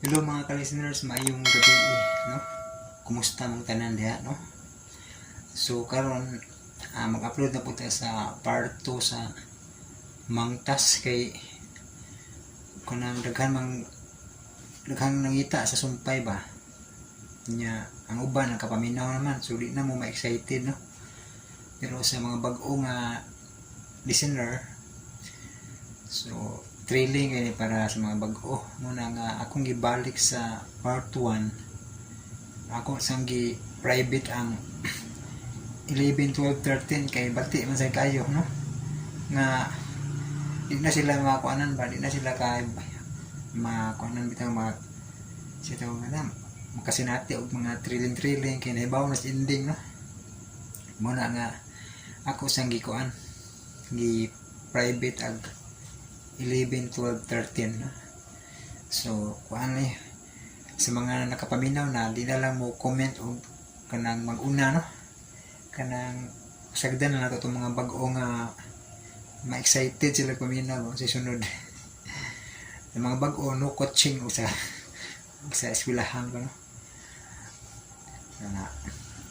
Hello, mga ka-listeners, maayong gabi, no? Kumusta mong tanan diha, no? So karon mag-upload na po tayo sa part 2 sa Mangtas kay kanang daghan mang daghang nangita sa sumpay ba. Nya ang uban nakapaminaw naman, so di na mo ma-excited, no? Pero sa mga bag-o nga listener, so thrilling kay ni para sa mga bag-o muna nga akong gibalik sa part 1. Ako sang gi private ang 11, 12, 13 kay bati man sa kayo, no, nga di na sila makuanan ba, di na sila kay makuanan bitaw ma siya tawag na makasinati og mga thrilling thrilling kay nahibaw na sa ending, no? Muna nga ako sang gikuan, gi private ag 11, 12, 13, no? So, kuan ni sa mga nakapaminaw na, di na lang mo comment og kanang mag-una, no? Kanang sagdan na nato itong mga bag-o nga ma-excited sila paminaw sa sunod. Ang mga bag-o, no coaching o sa eskwelahan ba, no? Na,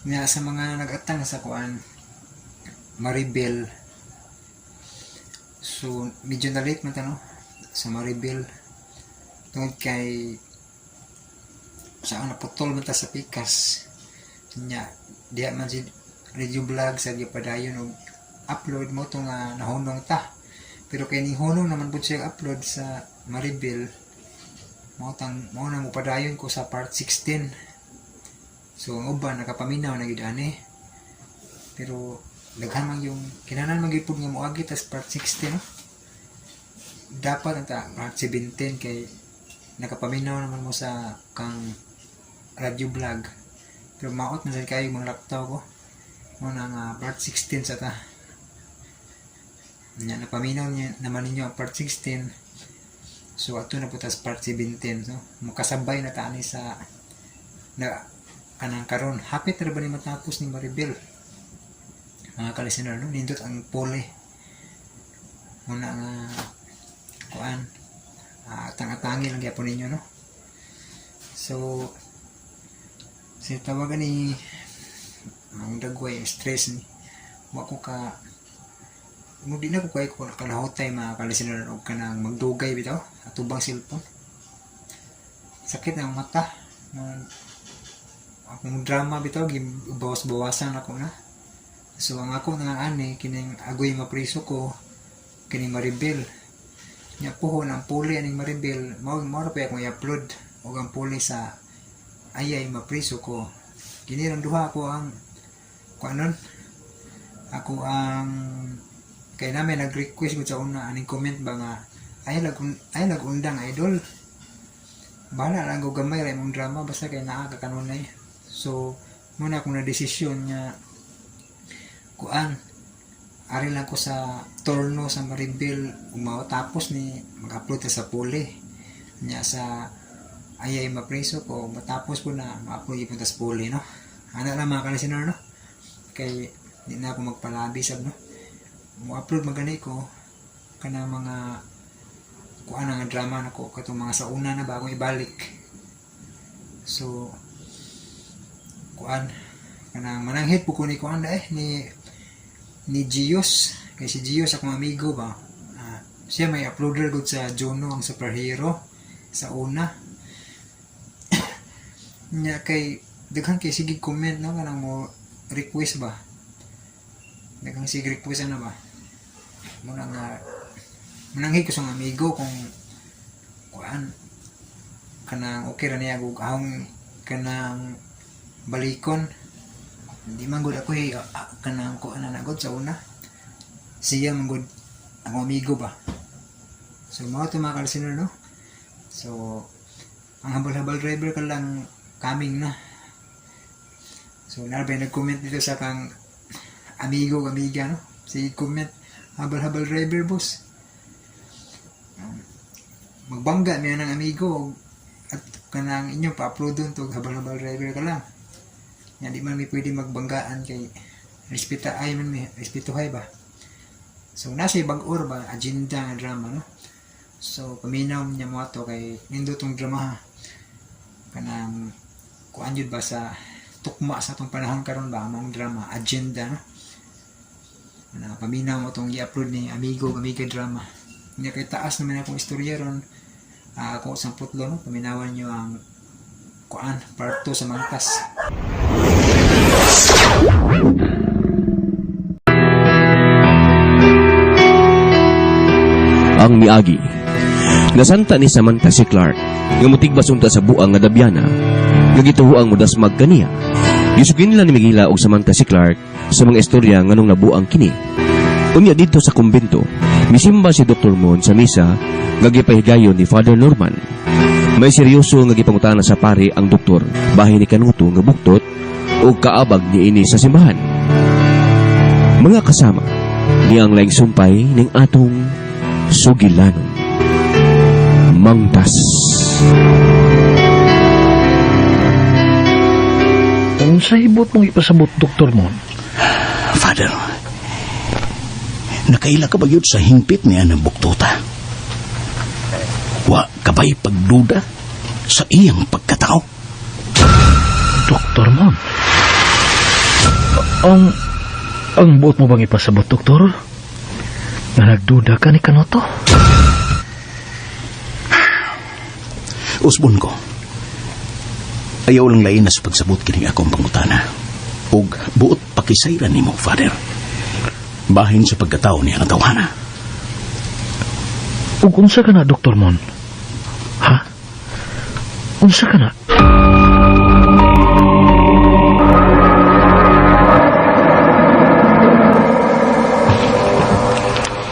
nga sa mga nag-atang sa kuan Maribel. So, medyo na late man ta, no? Sa Maribel. Tungod kay sa naputol man ta sa pikas. Nya, diha man si radio vlog sa gipadayon og upload mo to nga nahunong ta. Pero kay ning hunong naman pud siya upload sa Maribel. Mao tang mao na mo padayon ko sa part 16. So ang uban nakapaminaw na gid ani. Pero daghan man yung kinahanglan man gyud pud nga moagi tas part 16, no? Dapat ang ta part 17 kay nakapaminaw naman mo sa kang radio vlog. Pero maot na sad kayo mga laktaw ko. Mo na nga part 16 sa ta. Nya napaminaw niya naman ninyo ang part 16. So ato na po tas part 17. So makasabay na ta ani sa na kanang karon. Hapit ra ba ni matapos ni Maribel? Mga ka-listener, no? Nindot ang pole. Muna nga kuan atang-atangi lang gyapon ninyo, no? So si tawagan ni ang dagway stress ni wa ko ka mo, di na ko kay ko kalahotay, mga ka-listener, og kanang magdugay bitaw atubang cellphone. Sakit ang mata. Akong drama bitaw gibawas-bawasan ako na. So ang ako nga ani kining Agoy Mapriso Ko, kining Maribel. Nya puhon ang puli aning Maribel, mao mao ra pa akong i-upload og ang puli sa Ayay Mapriso Ko. Kini rang duha ako ang kuanon ako ang kay namin nag-request ko sa una aning comment ba nga ay lag undang idol, bahala lang ko, gamay ra imong drama basta kay naa ka kanunay. So muna akong na desisyon nga kuan, ari lang ko sa torno sa Maribel umaw, tapos ni mag-upload ta sa puli. Nya sa Ayay Mapriso Ko, matapos ko na ma-upload ipon ta sa puli, no? Ana lang, mga ka-listener, no? Kay di na ako magpalabi sab, no? Mo-upload magani ko kanang mga kuan nga drama nako katong mga sa una na ba akong ibalik. So kuan kanang mananghit po ko ni kuan eh ni ni Gios, kay si Gios akong amigo ba. Siya may uploader gud sa Juno ang superhero sa una. Nya kay daghan kay sige comment, no, kanang mo request ba, daghang sige request ano ba. Muna nga mananghid ko sa mga amigo kung kuan kanang okay ra niya ug ahong kanang balikon. Di man gud ako eh, kanang kuan na gud sa una, siya man gud ang amigo ba. So mao to, mga ka-listener, no? So ang Habal-Habal Driver ka lang coming na. So narbay nag-comment dito sa kang amigo amiga, no? Sige comment Habal-Habal Driver, boss. Magbangga miya ng amigo at kanang inyo pa-upload dun to Habal-Habal Driver ka lang. Nga di man mi pwede magbanggaan kay respeta ay man mi respetuhay ba. So nasa bag-or ba agenda nga drama, no? So paminaw niya mo ato kay nindot tong drama ha. Kanang kuan jud ba sa tukma sa atong panahon karon ba, among drama agenda, no? Na paminaw mo tong gi-upload ni Amigo Amiga Drama. Nya kay taas naman akong istorya ron, ako sang putlo, no? Paminawan nyo ang kuan, part 2 sa Mangtas. Ang miagi. Nasanta ni Samantha si Clark nga mutigba unta sa buang nga dabyana nga gituhuang mudasmag kaniya. Gisugin nila ni Miguela og Samantha si Clark sa mga istorya nganong nabuang kini. Unya didto sa kumbento, misimba si Dr. Mon sa misa nga gipahigayon ni Father Norman. May seryoso nga gipangutana sa pare ang doktor bahin ni kanuto nga buktot o kaabag niini sa simbahan. Mga kasama, niyang laing sumpay ning atong sugilanon. Mangtas. Unsa hibot mong ipasabot, Dr. Mon? Father, nakaila ka ba yun sa hingpit niya ng buktuta? Wa ka ba'y pagduda sa iyang pagkatao? Dr. Mon? Ang buot mo bang ipasabot, Doktor? Na nagduda ka ni Kanoto? Usbon ko. Ayaw lang lain na sa pagsabot kining akong pangutana. Ug buot pakisayran nimo, Father. Bahin sa pagkatao niya nga tawhana. Ug unsa ka na, Dr. Mon? Ha? Unsa ka na?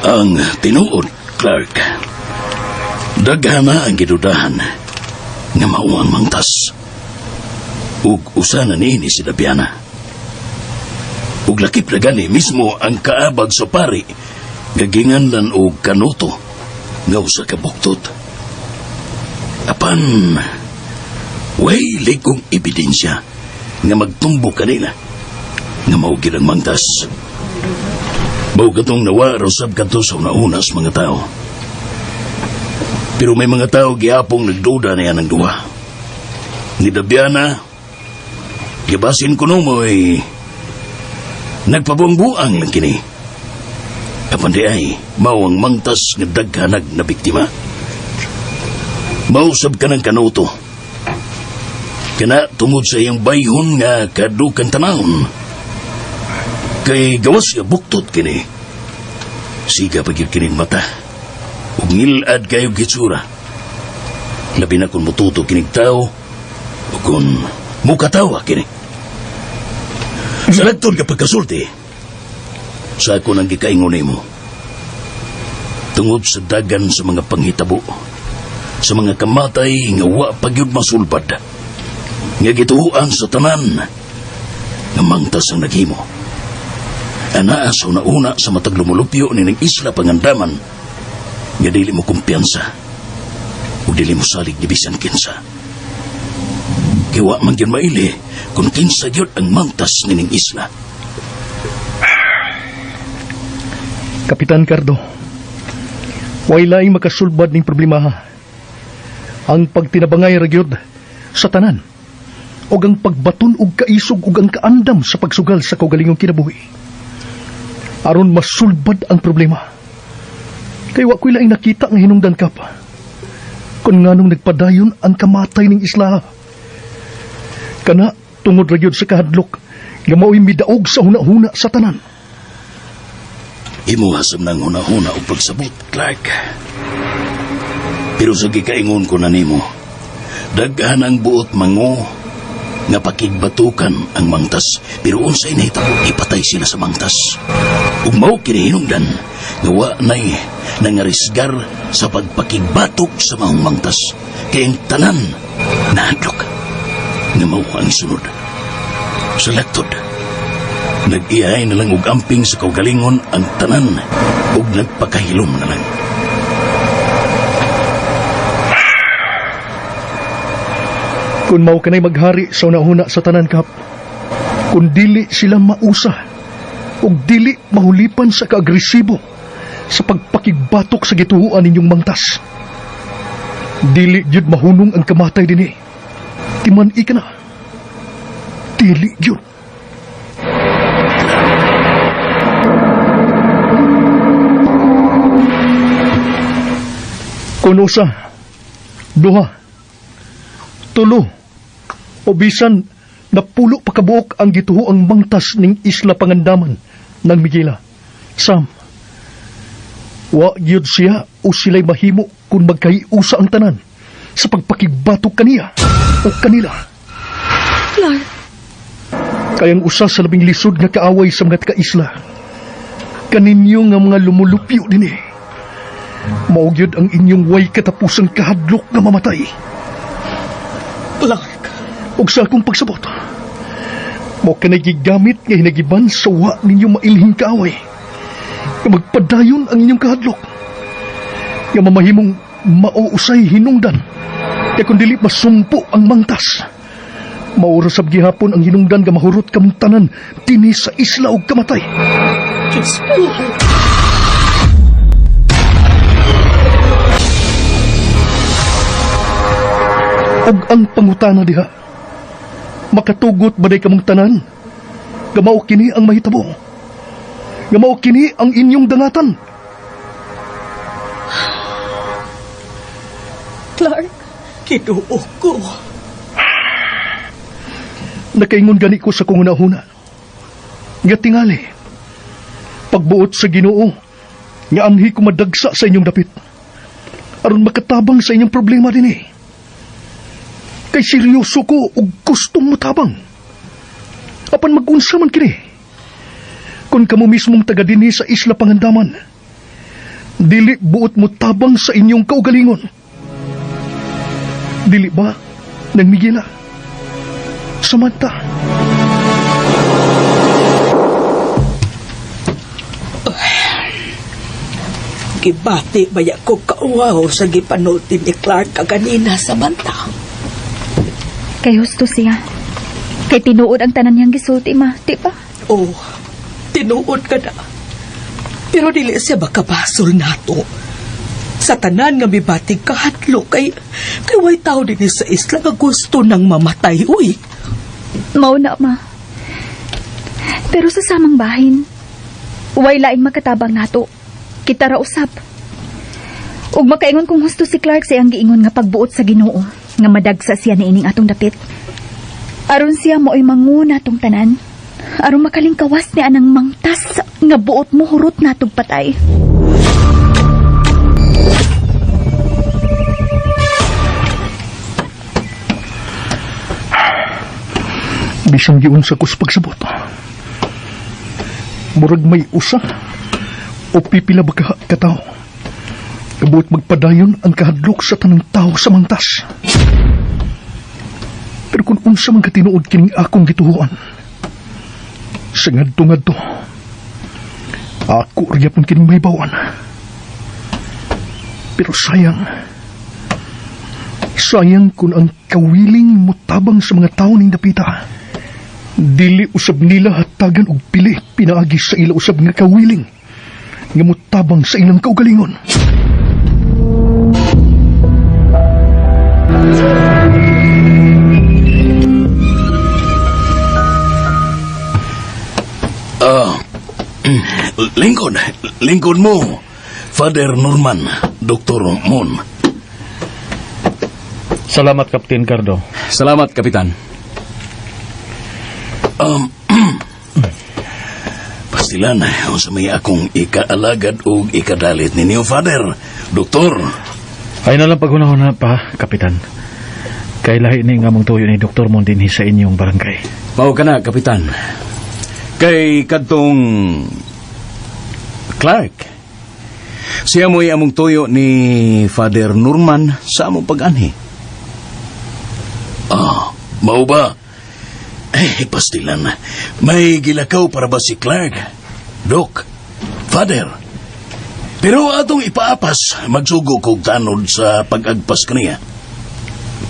Ang tinuod, Clark. Daghana ang gidudahan nga mao ang mangtas. Ug usa na niini si Dabiana. Ug lakip na gani mismo ang kaabag sa pari nga ginganlan og kanuto nga usa ka buktot. Apan way ligong ebidensya nga magtumbo kanila nga mao gid ang mangtas. Mao katong nawa raw sab kadto sa una-una sa mga tao. Pero may mga tao gihapong nagduda niya ng duha. Ni Dabiana, gibasin ko no mo'y nagpabuang-buang lang kini. Apan di ay, mao ang mangtas nga daghanag na biktima. Mausab ka ng kanuto. Kana tungod sa iyang bayhon nga kadukan tanahon. Kay gawas nga buktot kini. Siga pa gyud kining mata. Ug ngilad kayo gitsura. Labi na kung mututo kinig tao o kung mukatawa kini. Sa lagtod nga pagkasulti, sa ako nang gikaingon nimo. Tungod sa dagan sa mga panghitabo, sa mga kamatay nga wa pa gyud masulbad, nga gituoan sa tanan, nga mangtas ang naghimo. Anaa sa una-una sa matag lumulupyo ni ng isla pangandaman nga dili mo kumpiyansa ug dili mo salig ni bisan kinsa. Kay wa man gyud maili kung kinsa gyud ang mangtas nining isla. Kapitan Cardo, way laing makasulbad ning problema ha. Ang pagtinabangay ra gyud sa tanan ug ang pagbaton og kaisog ug ang kaandam sa pagsugal sa kaugalingong kinabuhi. Aron masulbad ang problema. Kay wa ko'y laing nakita nga hinungdan kap. Kung nganong nagpadayon ang kamatay ning isla. Kana tungod ra gyud sa kahadlok nga mao'y midaog sa hunahuna sa tanan. Imo hasam ng huna-huna og pagsabot, Clark. Pero sa gikaingon ko na nimo, daghan ang buot mango nga pakigbatukan ang mangtas. Pero unsay nahitabo, ipatay sila sa mangtas. Ug mao kini hinungdan nga wa nay nangarisgar sa pagpakigbatok sa maong mangtas. Kay ang tanan nahadlok nga mao ang sunod. Sa laktod, nag-ihay na lang og amping sa kaugalingon ang tanan ug nagpakahilom na lang. Kung mao kanay maghari sa una-una sa tanan kap, kung dili sila mausa ug dili mahulipan sa kaagresibo sa pagpakigbatok sa gituoan ninyong mangtas. Dili gyud mahunong ang kamatay dinhi. Timan-i ka na. Dili yun. Kung usa, duha, tulo, o bisan napulo pa kabuok ang gituho ang mangtas ning Isla Pangandaman ng Miguela. Sam, wa gyud siya o sila'y mahimo kung magkahiusa ang tanan sa pagpakigbato kaniya o kanila. Clark, Kayang usa sa labing lisod nga kaaway sa mga taga-isla. Kaninyo nga mga lumulupyo dinhi. Mao gyud ang inyong way katapusang kahadlok nga mamatay. Clark, Ug sa akong pagsabot, mao kanay gigamit nga hinagiban sa wa ninyo mailhing kaaway. Nga magpadayon ang inyong kahadlok. Nga mamahimong mauusay hinungdan. Kaya kung dili masumpo ang mangtas. Mao ra sab gihapon ang hinungdan nga mahurot kamong tanan dinhi sa isla og kamatay. Diyos ko. Ug ang pangutana diha, makatugot ba day kamong tanan? Nga mao kini ang mahitabo. Nga mao kini ang inyong dangatan. Clark, Kinuo ko. Nakaingon gani ko sa kong hunahuna. Nga tingali, pagbuot sa Ginoo, nga anhi ko madagsa sa inyong dapit. Aron makatabang sa inyong problema dinhi. Kay seryoso ko ug gustong motabang. Apan mag-unsa man kini. Kung kamo mismong taga dinhi sa Isla Pangandaman, dili buot mo tabang sa inyong kaugalingon. Dili ba, nang Miguela? Samantha. Gibati baya ko kauwaw sa gipanulti ni Clark kaganina, Samantha. Kay husto siya. Kay tinuod ang tanan niyang gisulti, ma. Di ba? Oh, tinuod ka na. Pero dili siya makabasol nato. Sa tanan nga mibatig kahadlok kay way tao din sa isla nga gusto nang mamatay, uy. Mao na, ma. Pero sa samang bahin, way laing makatabang nato. Kita ra usab. Ug makaingon kung husto si Clark sa iyang giingon nga pagbuot sa Ginoo nga madagsa siya niining atong dapit. Aron siya mo'y manguna atong tanan. Aron makalingkawas ni anang mangtas nga buot mo hurot natog patay. Bisan giunsa ko sa pagsabot. Murag may usa o pipila ba ka katao. Kabuot magpadayon ang kahadlok sa tanang tao sa mangtas. Pero kung unsa man katinuod kining akong gituhuan, sa ngadto-ngadto, ako ra gyapon kining mahibaw-an. Pero sayang, sayang kung ang kawiling motabang sa mga tao ning dapita. Dili usab nila hatagan og pili pinaagi sa ila usab nga kawiling nga motabang sa ilang kaugalingon. Lingkod, lingkod mo, Father Norman, Dr. Mon. Salamat, Captain Cardo. Salamat, Kapitan. Pastilan, unsa may akong ikaalagad o ikadalit ninyo, Father, Doktor. Ay na lang paghunahuna pa, Kapitan. Kay lahi ni nga mong tuyo ni Dr. Mon dinhi sa inyong barangay. Mao ka na, Kapitan. Kay kadtong Clark. Siya mo'y among tuyo ni Father Norman sa among pag-anhi. Ah, mao ba? Eh, pastilan, may gilakaw para ba si Clark? Dok, Father. Pero atong ipaapas, magsugo kog tanod sa pag-agpas kaniya.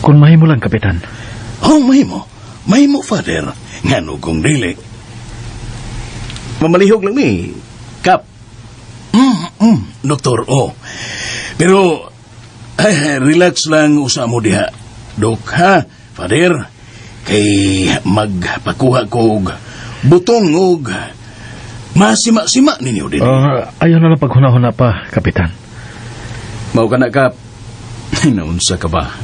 Kung mahimo lang, Kapitan. Oh, mahimo. Mahimo, Father. Ngano kung dili. Mamalihog lang ni, Kap. Doktor, oh. Pero, eh, relax lang usa mo diha. Dok, ha? Father, kay magpakuha ko og butong og masima-sima ninyo din. Ayaw na lang paghuna-huna pa, Kapitan. Mao ka na, Kap. Naunsa ka ba?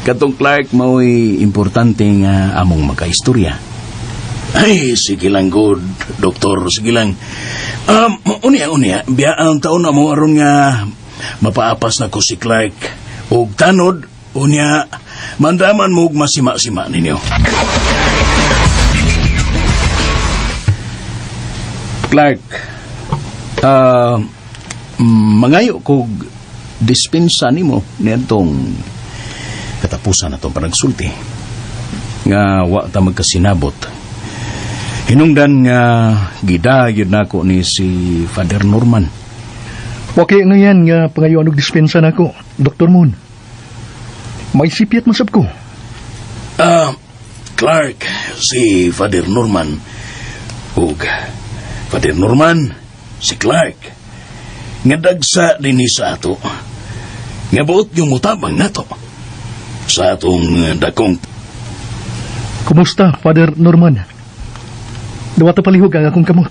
Katong Clark, mao'y importante nga among makaistorya. Ay, sige lang, good, doktor, sige lang. Unya, unya, biya ang taon na mo aron nga mapaapas na ko si Clark. Og tanod, unya, mandaman mo og masima-sima ninyo. Clark, mangayo kog dispensa nimo niadtong katapusan atong panagsulti nga wa ta magkasinabot hinungdan nga gidayod nako ni si Father Norman. Wa kay ngayan nga pangayoan og dispensa nako, Dr. Moon. May sipyat man sab ko. Clark, si Father Norman ug Father Norman si Clark nga dagsa dinhi sa ato nga buot yung mutabang nato sa atong dakong. Kumusta, Father Norman? Duwata palihog ang akong kamot.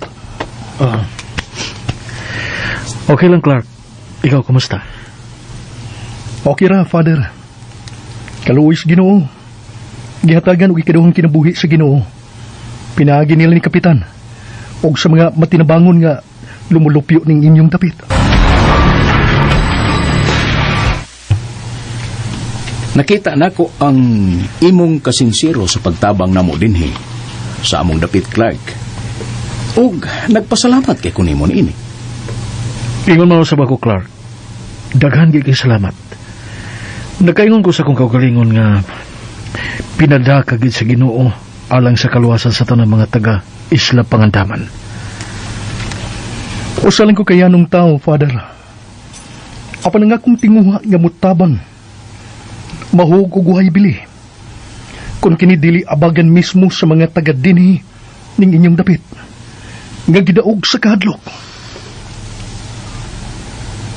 Okay lang, Clark. Ikaw, kumusta? Okay ra, Father. Kaluoy sa Ginoo. Gihatagan og ikaduhang kinabuhi sa Ginoo. Pinaagi nila ni Kapitan og sa mga matinabangon nga lumulupyo ning inyong dapit. Nakita nako ang imong kasinsero sa pagtabang namo dinhi sa among dapit, Clark. Ug nagpasalamat kay kunimo niini. Ingon man sa bako, Clark. Daghan gyud kay salamat. Nakaingon ko sa akong kaugalingon nga pinadaka gid sa Ginoo alang sa kaluwasan sa tanang mga taga Isla Pangandaman. Usa lang ko kayanong tao, Father. Apan ang akong tinguha nga mutabang, mahug og way bili. Kung kini dili abagan mismo sa mga taga dinhi ning inyong dapit nga gidaog sa kahadlok.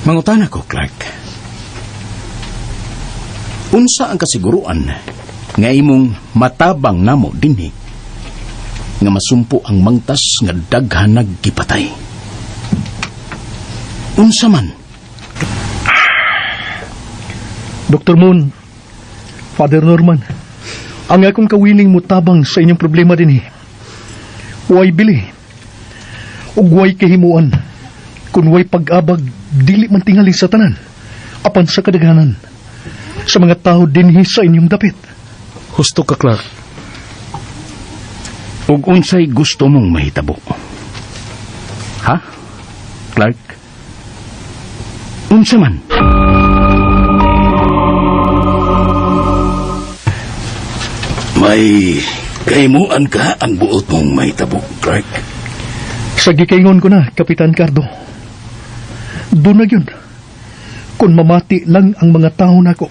Mangutana ko, Clark. Unsa ang kasiguruan nga imong matabang namo dinhi nga masumpo ang mangtas nga daghan naggipatay? Unsa man? Dr. Moon, Father Norman, ang akong kawiling mutabang sa inyong problema dinhi, way bili ug way kahimuan kung way pag-abag dili man tingali sa tanan apan sa kadaghanan sa mga tao dinhi sa inyong dapit. Husto ka, Clark. Ug unsay gusto mong mahitabo? Ha? Clark? Unsa man? May kahimuan ka ang buot mong mahitabo, Clark? Sa gikaingon ko na, Kapitan Cardo. Doon na yun. Kung mamati lang ang mga tao nako.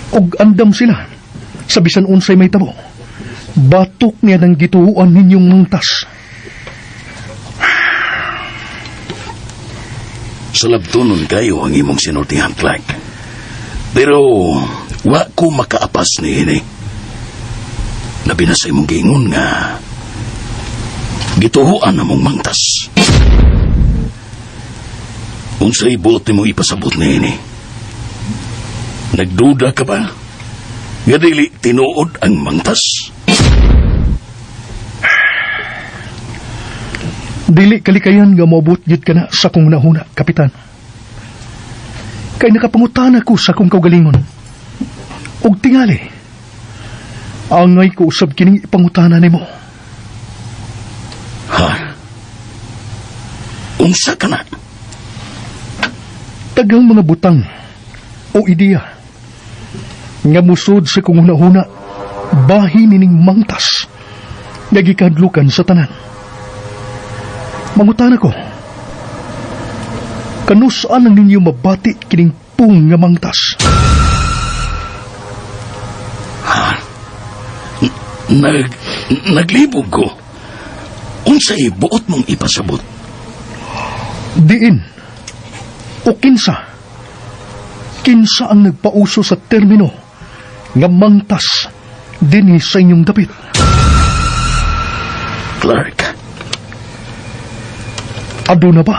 Og andam sila sa bisan unsay may tabo. Batok niya ng gituuan ninyong mangtas. Sa labtonon kayo ang imong sinultihan, Clark. Pero wa ko makaapas ni ini. Labi na sa imong giingon nga gituhuan na mong mangtas. Unsay buot nimo ipasabot ni ini? Nagduda ka ba nga dili tinuod ang mangtas? Dili kalikayan nga moabot gyud ka na sa akong nahuna, Kapitan. Kay nakapangutana ko sa akong kaugalingon. Og tingali, angay ko usab kining ipangutana nimo. Ha? Unsa ka na? Tagang mga butang o ideya nga musod sa kong hunahuna bahin nining mangtas nga gikadlukan sa tanan. Mangutana ko, kanusaan ang ninyo mabati kining pung nga mangtas? Ha? Naglibog ko. Unsay buot mong ipasabot? Diin o kinsa? Kinsa ang nagpauso sa termino nga mangtas dinhi sa inyong dapit. Clark. Aduna ba?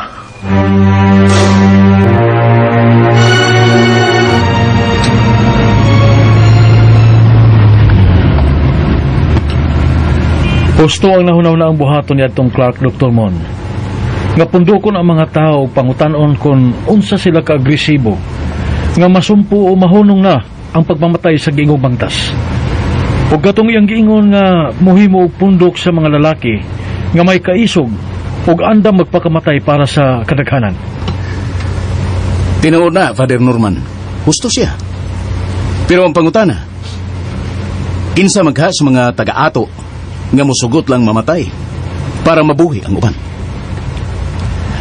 Husto ang nahunaw na ang buhaton ni atong Clark, Dr. Mon. Nga pundokon ang mga tao pangutan-on kon unsa sila ka-agresibo nga masumpo o mahunong na ang pagmamatay sa giingong bangtas. Ug katong iyang giingon nga muhimo og pundok sa mga lalaki nga may kaisog ug andam magpakamatay para sa kadaghanan. Tinuod na, Father Norman. Husto siya. Pero ang pangutana, kinsa magha sa mga taga-ato nga musugot lang mamatay para mabuhi ang uban.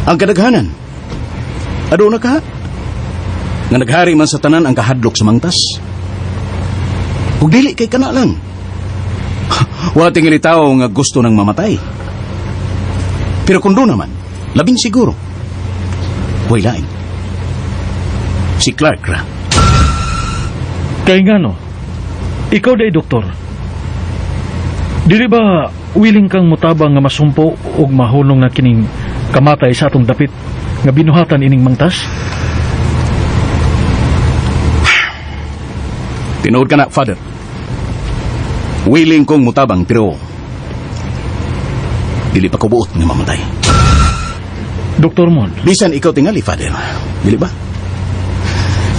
Ang kadaghanan, aduna ka? Nga naghari man sa tanan ang kahadlok sa mangtas. Ug dili kay kana lang. Wa tingali tawo nga gusto nang mamatay. Pero kung doon naman, labing siguro. Way lain. Si Clark ra. Kay ngano, ikaw day doktor. Dili ba willing kang mutabang nga masumpo og mahunong na kining kamatay sa atong dapit nga binuhatan ining mangtas? Tinuod ka na, Father. Willing kong mutabang pero dili pa ko buot nga mamatay. Doktor Mon, Bisan ikaw tingali, Father. Dili ba?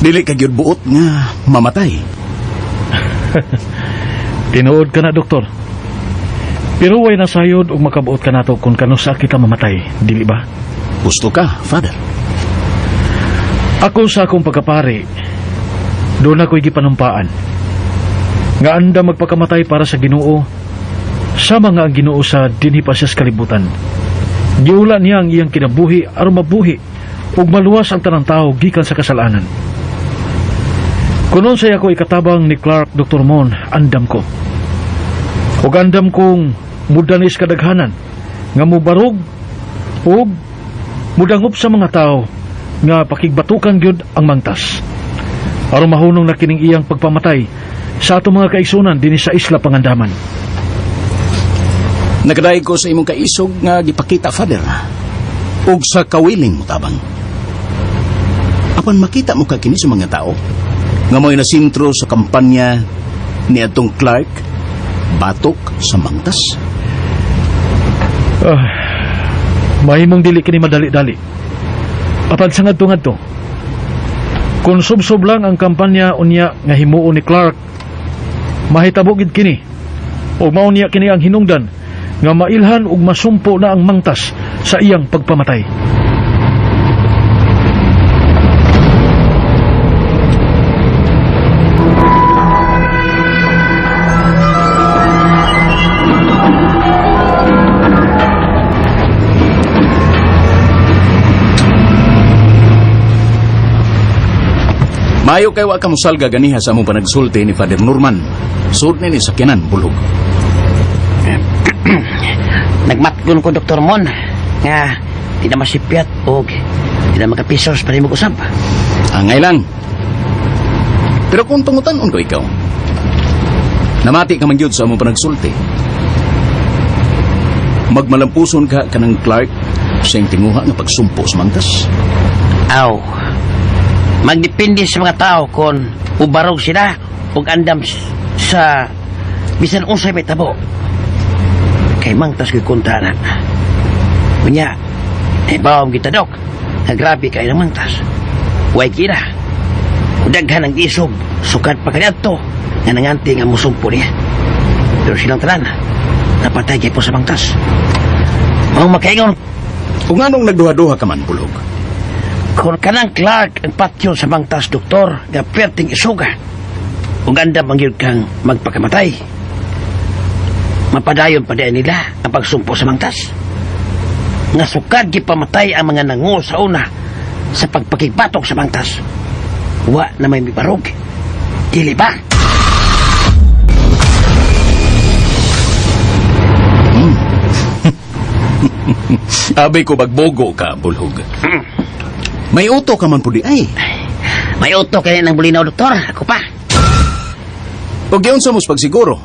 Dili ka gyud buot nga mamatay. tinuod ka na doktor. Pero way nasayod og makabuot ka nato kung kanusa kita mamatay, dili ba? Gusto ka, Father. Ako sa akong pagkapari, doon ako'y gipanumpaan. Nga anda magpakamatay para sa Ginoo, sama nga ang Ginoo sa dinhi pa siya sa kalibutan. Giula niya ang iyang kinabuhi aron mabuhi ug maluwas ang tanang tao gikan sa kasalanan. Kunon unsay ako ikatabang ni Clark, Dr. Mon, andam ko. Ug andam kong mudanis kadaghanan nga mubarog ug mudangop sa mga tao nga pakigbatukan gyud ang mangtas. Aron mahunong na kining iyang pagpamatay sa atong mga kaigsunan dinhi sa Isla Pangandaman. Nagadaig ko sa imong kaisog nga gipakita, Father. Ug sa kawiling mo tabang. Apan makita mo ka kini sa mga tao nga mo'y nasintro sa kampanya ni atong Clark batok sa mangtas. Mahimong dili kini madali-dali. Apan sa ngadto-ngadto, kung subsob lang ang kampanya unya nga himuon ni Clark, mahitabo gid kini. O mao niya kini ang hinungdan nga mailhan ug masumpo na ang mangtas sa iyang pagpamatay. Mayo kay wa ka mosalga ganiha sa among panagsulti ni Father Norman. Sud ni sakyanan bulog. Nagmatgon ko, Dr. Mon, nga di na masipyat o di na makapisos pa rin mag-usap. Angay lang. Pero kung pangutan-on ko ikaw, namati ka man gyud sa among panagsulti. Magmalampuson ka kanang Clark sa iyang tinguha nga pagsumpo sa mangtas. Aw, magdepende sa mga tao kung ubarog sila o andam sa bisan unsay may tabo. Kay mangtas ko'y kunta na. Kunya, bawang kita, Dok, nga grabe kay ng mangtas. Way kira. Daghan ang isog, sukad pa kaniadto, nga nanganti nga musumpo niya. Pero silang tanan, napatay kay po sa mangtas. Maong makaingon, Kung anong nagduha-duha ka man, bulog. kung kanang Clark ang patyon sa mangtas, doktor, nga perting isuga, ug andam ang gyud kang magpakamatay. Mapadayon pa diay nila ang pagsumpo sa mangtas. Nga sukad gipamatay ang mga nango sa una sa pagpakigbatok sa mangtas. Wa na may mibarog. Dili ba? Abi ko bagbogo ka, bulhog. May uto ka man pudi ay. May uto kaya ng bulinaw, doktor. Ako pa. O giunsa mo sa pagsiguro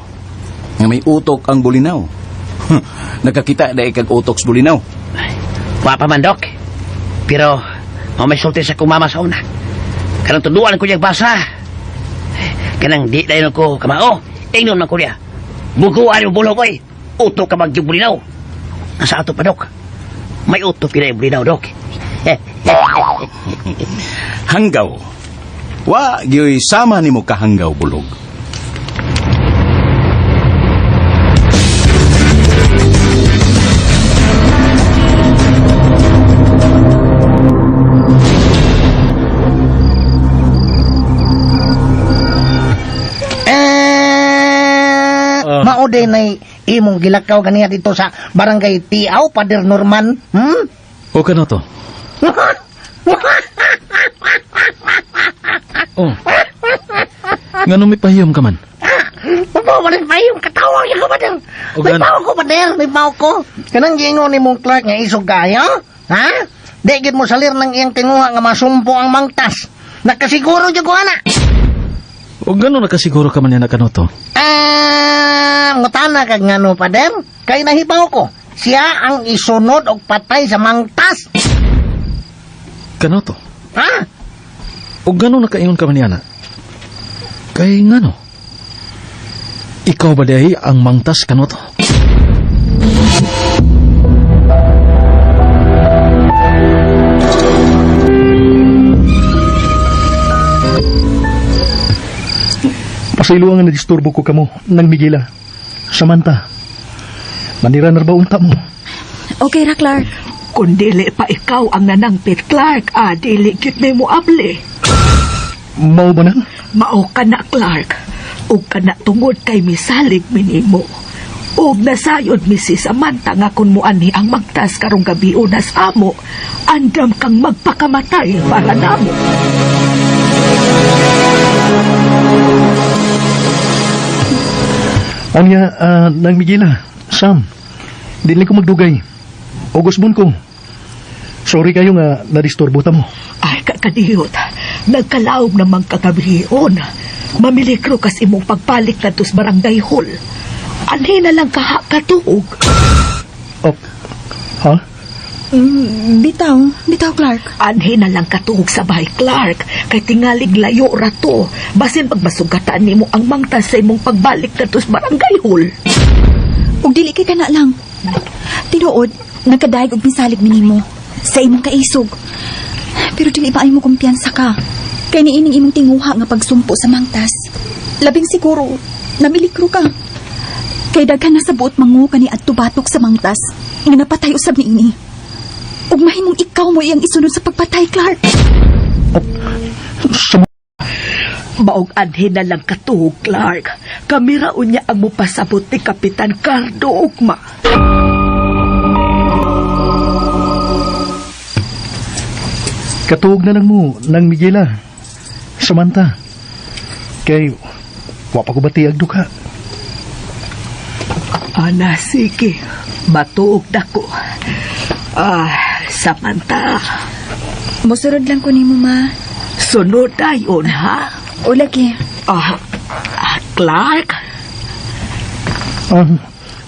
nga may utok ang bulinaw. Nakakita na kag utok sa bulinaw. Wa pa man, Dok. Pero, mao may sulti sa kong mama sa una. Kanang tuduan ko niyang basa. Kanang di na ko kamao. Ingnon man ko niya. Buguan yung bulog, oy. Utok ka magyong bulinaw. Nasa ato pa, Dok. May utok kina yung bulinaw, Dok. Hanggaw. Wa gyoy sama nimo kahanggaw bulog. Eh, mao din ay imong gilakaw ganiya dito sa Barangay Tiaw, Pader Norman. Hmm? O kanoto? Oh. Ngano may pahiyom ka man? Mabawalan pa yung katawa niya ko, Pader. O May gano? pao ko, Pader. May pao ko. Kanang giingon ni mong Clark nga isog kayo? Ha? Di gid mo salir ng iyang tinguha nga masumpo ang mangtas. Nakasiguro jud ko ana. O gano nakasiguro ka man yan na kanoto? Ah, ngutana kag ngano, Pader? Kay nahibaw ko. Siya ang isunod og patay sa mangtas. Kanoto? Ha? O gano nakaingon ka man yan na? Kay ngano? Ikaw ba diay ang mangtas kanoto? Pasaylo nga nadisturbo ko kamo nang Miguela. Samantha, manira na ba unta mo? Okay ra, Clark. Kung dili pa ikaw ang nanangpit, Clark, ah, dili gyud may muabli. Mao ba nang? Mao ka na, Clark. Ug ka na tungod kay misalig minimo. Ug nasayod mi si Samantha nga kun muanhi ang magtas karong gabi unas amo, andam kang magpakamatay para namo. Anya, nang Miguela, Sam, dili ko magdugay. August ko. Sorry kayo nga nadisturbo ta mo. Ay, kakadiyot. Nagkalaom namang kagabihion. Mamilikro kas imong pagbalik na sa barangay hall. Anhi na lang kaha katuog. Oh, ha? Bitaw, bitaw, Clark. Anhi na lang katuog sa bahay, Clark. Kay tingalig layo rato. Basin pagmasugatan nimo ang mangtas sa imong pagbalik na sa barangay hall. Ug dili kay kana lang. Tinuod, nagkadayeg og misalig minimo sa imong kaisog. Pero dili ba ay mo kumpiyansa ka? Kay niining imong tinguha nga pagsumpo sa mangtas. Labing siguro, namilikro ka. Kay daghan na sa buot mangu kani adto batok sa mangtas nga napatay usab niini. Ug mahimong ikaw mo iyang isunod sa pagpatay, Clark. Sa Maog anhi na lang katuog, Clark. Kamira unya ang mupasabot ni Kapitan Cardo Ugma. Katuog na lang mo nang Miguela. Samantha. Kay wa pa ko batiag duka. Ana, sige. Matuog dako. Ah, Samantha. Mosunod lang ko nimo, ma. Sunod dayon, ha? O lagi. Ah, ah, Clark? Ah,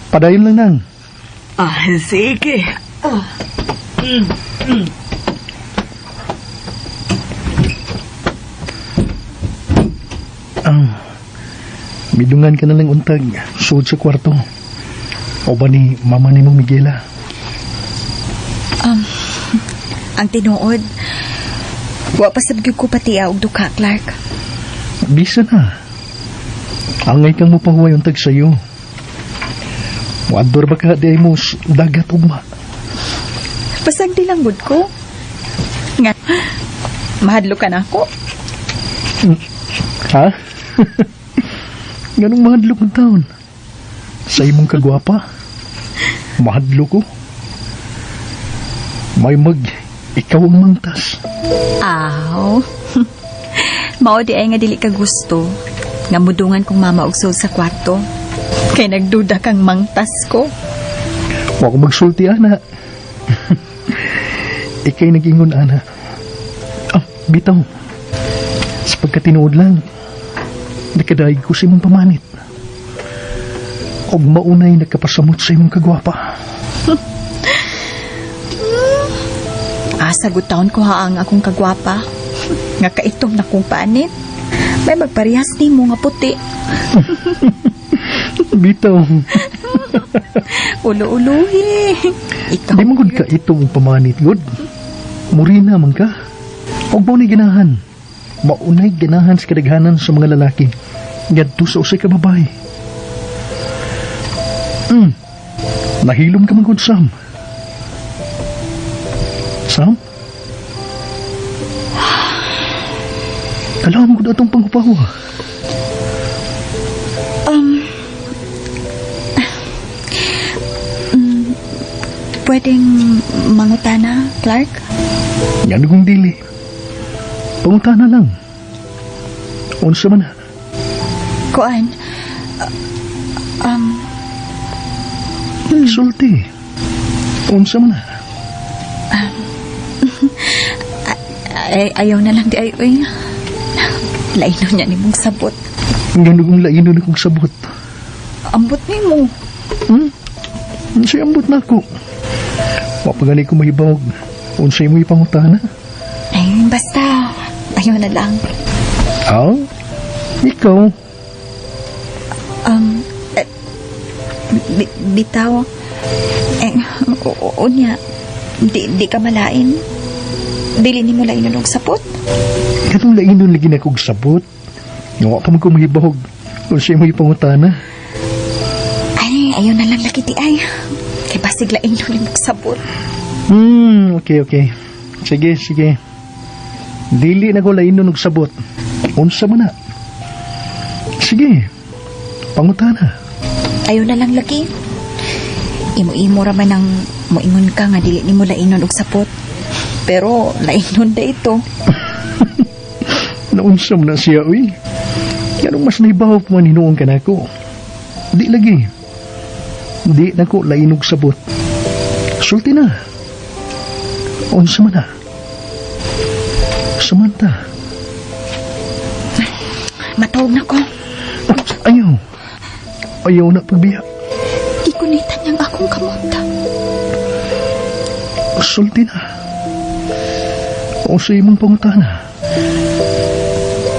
padayon lang nang. Ah, sige. Ah. Ah, midungan ka na lang untag suod sa kwarto. O ba ni mama ni mo Miguela? Ang tinuod, wa pa sab gyud ko patiya og duka, Clark. Bisa na. Angay kang mopahuway untag sayo. Muador ba ka di ay mo dagat ugma? Pasag di lang gud ko. Nga, mahadlo ka na ako. Ha? Ganong mahadlok ng taon. Sa imong kagwapa, mahadlok ko. May mag, ikaw ang mangtas. Aw. Mao di ay nga dili ka gusto. Nga mudungan kong mama og sulod sa kwarto. Kay nagduda kang mangtas ko. Wa ko magsulti, ana. Ikay nag-ingon, ana. Ah, bitaw. Sa pagkatinuod lang, Nakadaig ko sa imong pamanit. Og maunay nagkapasamot sa imong kagwapa. Asa gud taon ko ha ang akong kagwapa. Nga kaitom na kong panit. May magparehas nimo nga puti. Bitaw, Ulo-uluhi. Ikaw. di man gud ka itong pamanit gud. Murina man ka. Og maunay ganahan. Maunay ganahan sa kadaghanan sa mga lalaki. Ngadto sa usay ka babae. Nahilom ka man gud, Sam. Sam? Kailangan ko atong panghupaw. Pwedeng mangutana, Clark? Yan kong dili. Pangutana lang. Unsa man na. Kuan. Sulti. Unsa man na. Ay, ayaw na lang di ay uy. Laino niya ni mong sabot. Ngano kong laino na kong sabot. Ambot ni mo. Unsay ambot na ako. Mapagani ko mahibawag. Unsay mo ipangutana? Ay, basta. Ayaw na lang. Ah? Ikaw? Eh, bitaw. Eh, unya. Di ka malain. Dili ni mo lainon og sapot. Ganong laino lagi na kong sabot. Nga wa pa man ko mahibawag. Unsay mo ipangutana? Ay, ayaw na lang lagi di ay. Kay basig lainon ni mong sabot. Okay, okay. Sige, sige. Dili na ko laino og sabot. Unsa man na? Sige. Pangutana. Ayaw na lang lagi. Imo-imo ra man ang moingon ka nga dili nimo lainon og sapot. Pero lainon da ito. Naunsa man na siya, uy. Ganong mas nahibaw pa man hinuon ka na ako. Di lagi. Di na ko lainog sabot. Sulti na. Unsa man na. Samantha. Matawag na ko. Ayaw. Ayaw na pagbiya. Gikunitan niyang akong kamot. Sulti na. Unsa imong pangutana.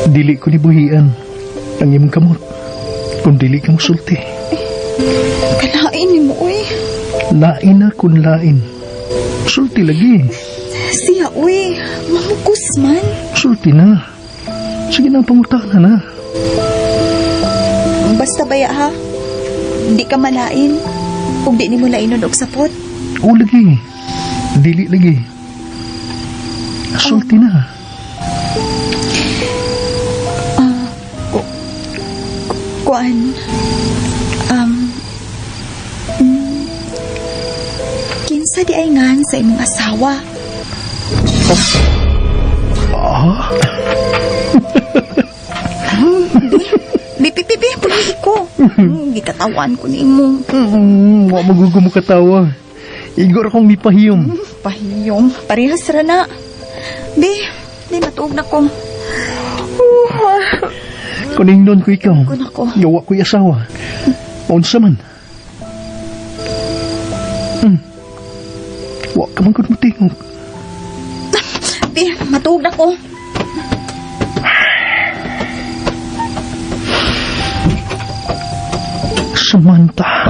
Dili ko ni buhian ang imong kamot. Kung dili ka mosulti. Kalain nimo uy. Lain na kun lain. Sulti lagi. Siya uy, mamukus man. Sulti na. Sige na, pangutana na. Basta baya ha. Di ka malain. Ug di nimo lainon og sapot. O lagi. Dili lagi. Sulti na. Kuan. Kinsa di ay ngan sa imong asawa? Ah? Bibi, bibi, puli ko. Gikatawan ko nimo. Wa magugo mo katawa. Igor akong mipahiyom. Pahiyom, parehas ra na. Bi, di matuog na ko. Kuningnon ko ikaw. Kun ako. Yawa ko'y asawa. Unsa man. Wa ka man gud motingog. Bi, matuog na ko. Samantha.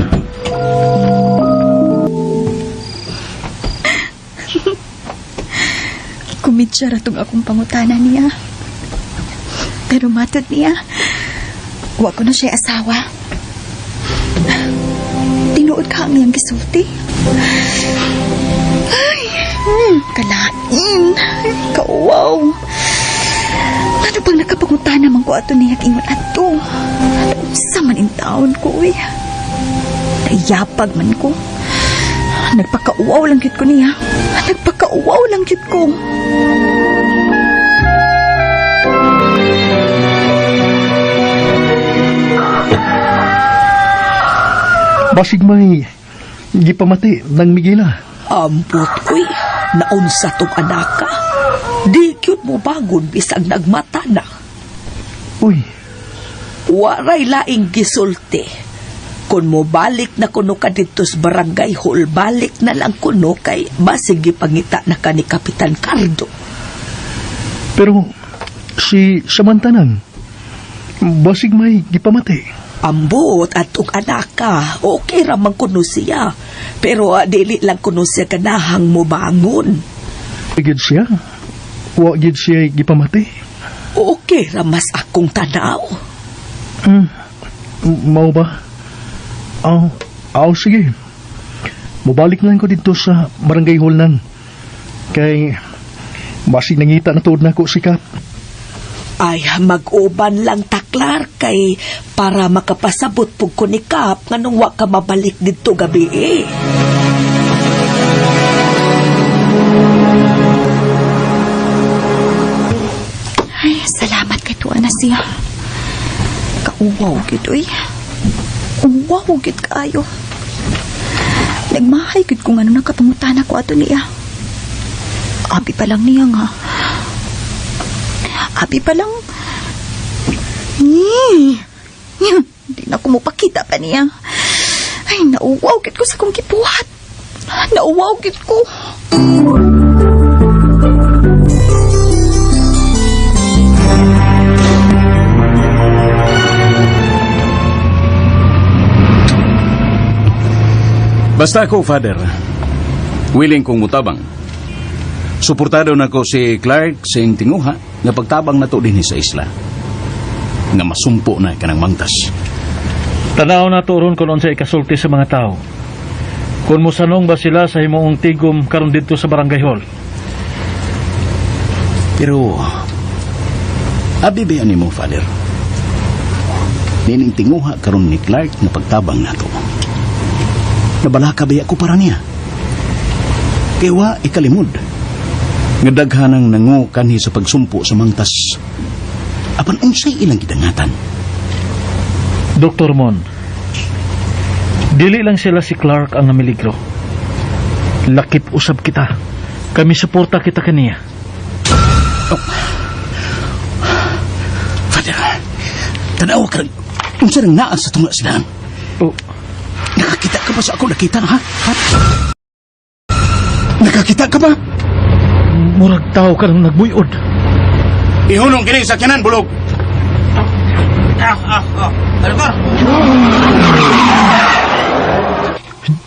Kumidya ra tong akong pangutana niya. Pero matod niya, wa ko na siya asawa. Tinuod ka ang iyang gisulti. Ay, kalain. Ay, kauwaw. Ano bang nakapangutana man ko ato niya ingon ato? Unsa man in taon ko, uy. Nayapag man ko. Nagpakauwaw lang gyud ko niya. Nagpakauwaw lang gyud ko. Basig may gipamati ng Miguela. Ambot, uy. Naunsa tong anaka. Di gyud mo bangon bisag nagmata na. Uy, Waray laing gisulti. Kung mobalik na kuno ka didto sa barangay hall, balik na lang kuno kay basig gipangita na ka ni Kapitan Cardo. Pero si Samantha nang, basig may gipamati. Ambot at og anaka, okay ra man kuno siya. Pero dili lang kuno siya ganahang mobangon. Gid siya. Wa gid siya gipamati. Okay ra mas akong tanaw. Mao ba? Aw, aw sige. Mobalik na lang ko dito sa barangay hall nang. Kay basig nangita na tuod nako si Kap. Ay, mag-uban lang ta, Clark, kay para makapasabot pug ko ni Kap nganong wa ka mabalik didto gabi eh. Ay, salamat kay tuwa na siya. Kauwaw gid oy. Uwaw gid kaayo. Nagmahay gid kung ano nakapangutana ko ato niya. Abi pa lang niya nga. Abi pa lang. Hindi na ko mupakita pa niya. Ay, nauwaw gid ko sa kong gibuhat. Nauwaw gid ko. Basta ako, Father. Willing kong mutabang. Suportado na ko si Clark sa iyang tinguha nga pagtabang nato dinhi sa isla. Nga masumpo na kanang mangtas. Tanaw na to ron kung unsay ikasulti sa mga tao. Kung mosanong ba sila sa himuong tigom karon didto sa barangay hall. Pero, abi ba yan mo, Father? Nining tinguha karon ni Clark nga pagtabang nato. Nabalaka ba ako para niya? Kaya wa ikalimod. Nga daghanang nangu kanhi sa pagsumpo sa mangtas. Apan unsay ilang gidangatan? Dr. Mon, dili lang sila si Clark ang namiligro. Lakip usab kita. Kami suporta kita kaniya. Oh. Father, tanaw ka rin. Unsa nang naa sa tunga sila? Oh. Nakakita ka ba sa ako nakita, ha? Ha? Nakakita ka ba? Murag tao ka nang nagbuyod. Ihunong kini sa kanan, bulog. Doktor!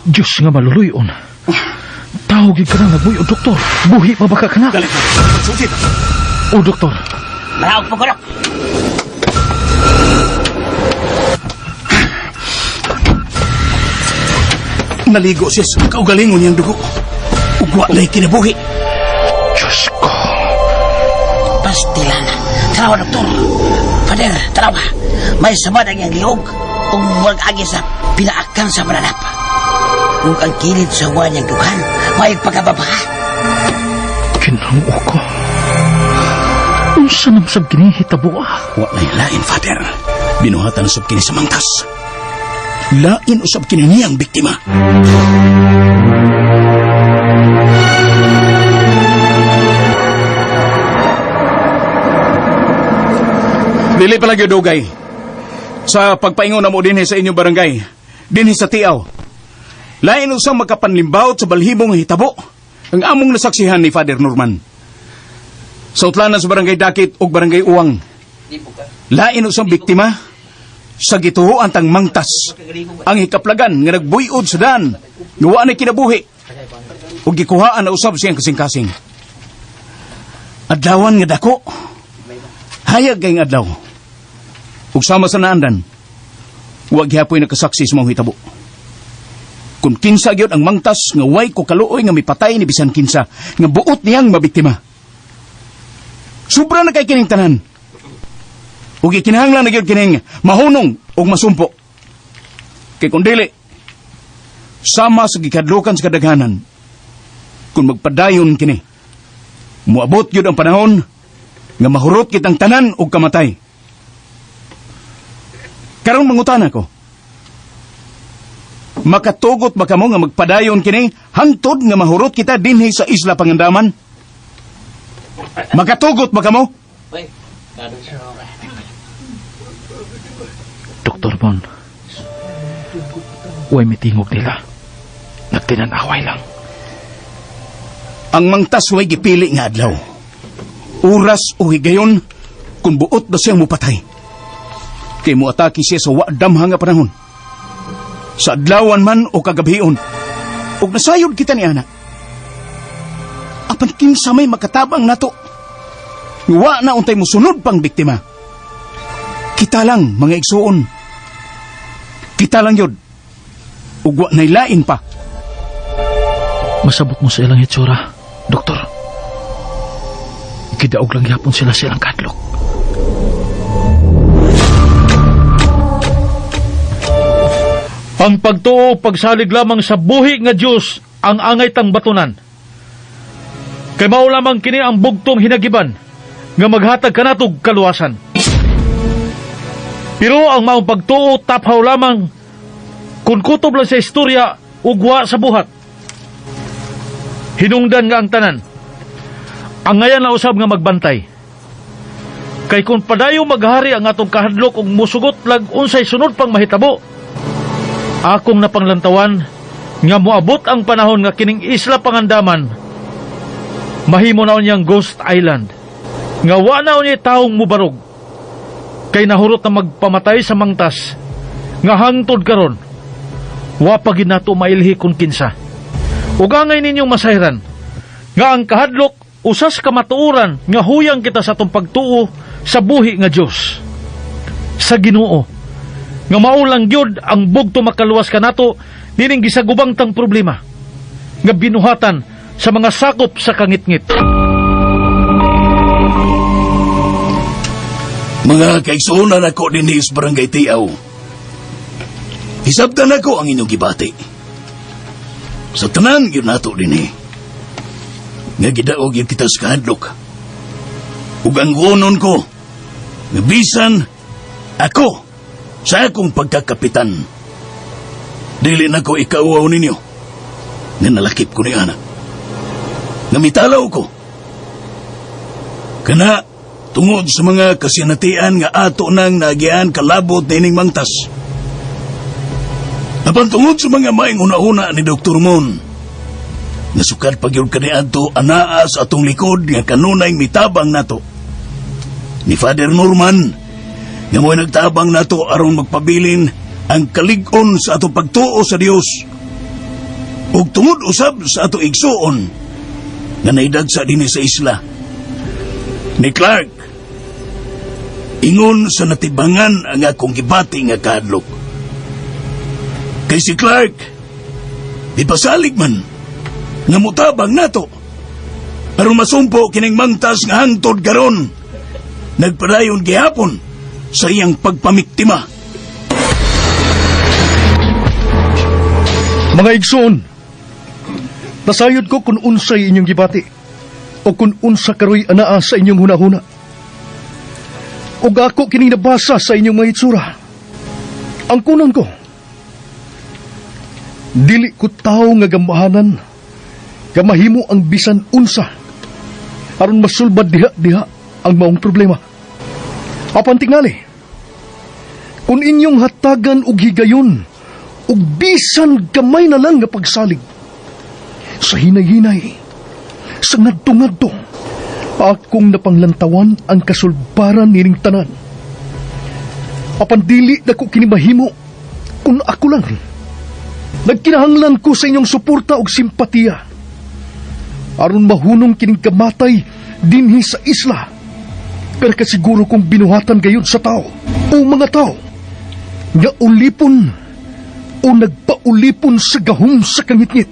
Diyos nga maluluyon. Tao gid ka nang nagbuyod, doktor. Buhi pa ba ka kana? Dali. Susit. Oh, doktor. Manaog po ko, Dok. Naligo siya sa kaugalingon niyang dugo. Ugwa na'y kinabuhi. Diyos ko. Pastilan. Tanawa, doktor. Father, tanawa. May sabad ang iyang liog ug murag agi sa pinaakan sa mananap. Ug ang kilid sa huwan niyang dughan, may pagkababa. Kinang ko. Unsa namsab kini hitabo ah? Wa na'y lain, Father. Binuhatan usab kini sa mangtas. Lain usab kini niyang biktima. Dili pa lagi dugay. Sa pagpaingon na mo dinhi sa inyong barangay, dinhi sa Tiaw. Lain usang makapanlimbawot sa balhibong hitabo ang among nasaksihan ni Father Norman. Sa utlanan sa barangay Dakit ug barangay Uwang. Lain usang biktima sa gituhoan tang mangtas ang hikaplagan nga nagbuyod sa daan nga wa na kinabuhi ug gikuhaan na usab siyang kasing-kasing. Adlawan nga dako. Hayag kayong adlaw. Ug sama sa naandan, wa gihapoy nakasaksi sa mga hitabo. Kung kinsa gyud ang mangtas nga way ko kaluoy nga mipatay ni bisan kinsa nga buot niyang mabiktima. Sobra na kay kining tanan. Ug ikinahanglan na gyud kining mahunong ug masumpo. Kay kung dili, sama sa gikadlukan sa kadaghanan, kung magpadayon kini, muabot gyud ang panahon nga mahurot kitang tanan og kamatay. Karon mangutana ko, makatugot ba kamo nga magpadayon kini hangtod nga mahurot kita dinhi sa Isla Pangandaman? Makatugot ba kamo? Dr. Mon, way mitingog nila. Nagtinanaway lang. Ang mangtas way gipili nga adlaw. Oras o higayon kung buot ba siyang mupatay. Kay muatake siya sa wa damha nga panahon. Sa adlawan man o kagabhion. Ug nasayod kita ni ana. Apan kinsa may makatabang nato. Wa na untay musunod pang biktima. Kita lang mga igsuon. Kita lang yun. Ug wa na'y lain pa. Masabot mo sa ilang hitsura, Doktor. Gidaog lang yapon sila sa ilang kadlok. Ang pagtuo pagsalig lamang sa buhi nga Dios ang angay tang batunan. Kay mao lamang kini ang bugtong hinagiban nga maghatag kanatog kaluwasan. Pero ang maong pagtuo taphaw lamang kung kutob lang sa istorya ugwa sa buhat. Hinungdan nga ang tanan. Ang ngayan na usab nga magbantay. Kay kung padayo maghari ang atong kahadlok ug musugot lag unsay sunod pang mahitabo, akong napanglantawan nga moabot ang panahon nga kining Isla Pangandaman mahimo na unyang Ghost Island nga wa na unya taong mubarog kay nahurot na magpamatay sa mangtas nga hangtod karon wa pa gid nato mailhi kun kinsa. Ug angay ninyong masayran nga ang kahadlok usas kamatuoran nga huyang kita sa atong pagtuo sa buhi nga Dios, sa Ginoo, nga mao lang gyud ang bugto makaluwas kanato nining gisagubang tang problema nga binuhatan sa mga sakop sa kangitngit. Mga kaigsuonan ako dinhi sa Barangay Tiaw. Hisabtan ako ang inyong gibati. Sa tanan gyud nato dinhi. Nga gidaog gyud kita sa kahadlok. Ug ang guonon ko, nga bisan ako sa akong pagkakapitan, dili na ko ikauaw ninyo nga nalakip ko ni ana. Nga mitalaw ko. Kana tungod sa mga kasinatian nga ato nang nagian kalabot nining mangtas. Apan tungod sa mga maing una-una ni Dr. Mon, nasukad pa gyud kaniadto anaa sa atong likod nga kanunay mitabang nato. Ni Father Norman, nga mo'y nagtabang nato aron magpabilin ang kalig-on sa atong pagtuo sa Dios. Ug tungod usab sa atong igsuon nga naidagsa dinhi sa isla. Ni Clark, ingon sa natibangan ang akong gibati nga kahadlok. Kay si Clark, di pasalig man nga mutabang nato aron masumpo kining mangtas nga hangtod karon nagpadayon gihapon sa iyang pagpamiktima. Mga igsoon, nasayod ko kung unsay inyong gibati o kung unsa karoy anaa sa inyong hunahuna. Ug ako kining nabasa sa inyong mga itsura. Ang kunon ko, dili ko tawo nga gamhanan, nga mahimo ang bisan unsa aron masulbad diha-diha ang maong problema. Apan tingali, kung inyong hatagan og higayon ug bisan gamay na lang nga pagsalig sa hinay-hinay, sa ngadto-ngadto, akong napanglantawan ang kasulbaran nining tanan. Apan dili na ko kini mahimo kung ako lang. Nagkinahanglan ko sa inyong suporta ug simpatiya aron mahunong kining kamatay dinhi sa isla. Pero kasiguro kong binuhatan gayon sa tao o mga tao nga ulipon o nagpaulipon sa gahom sa kangitngit.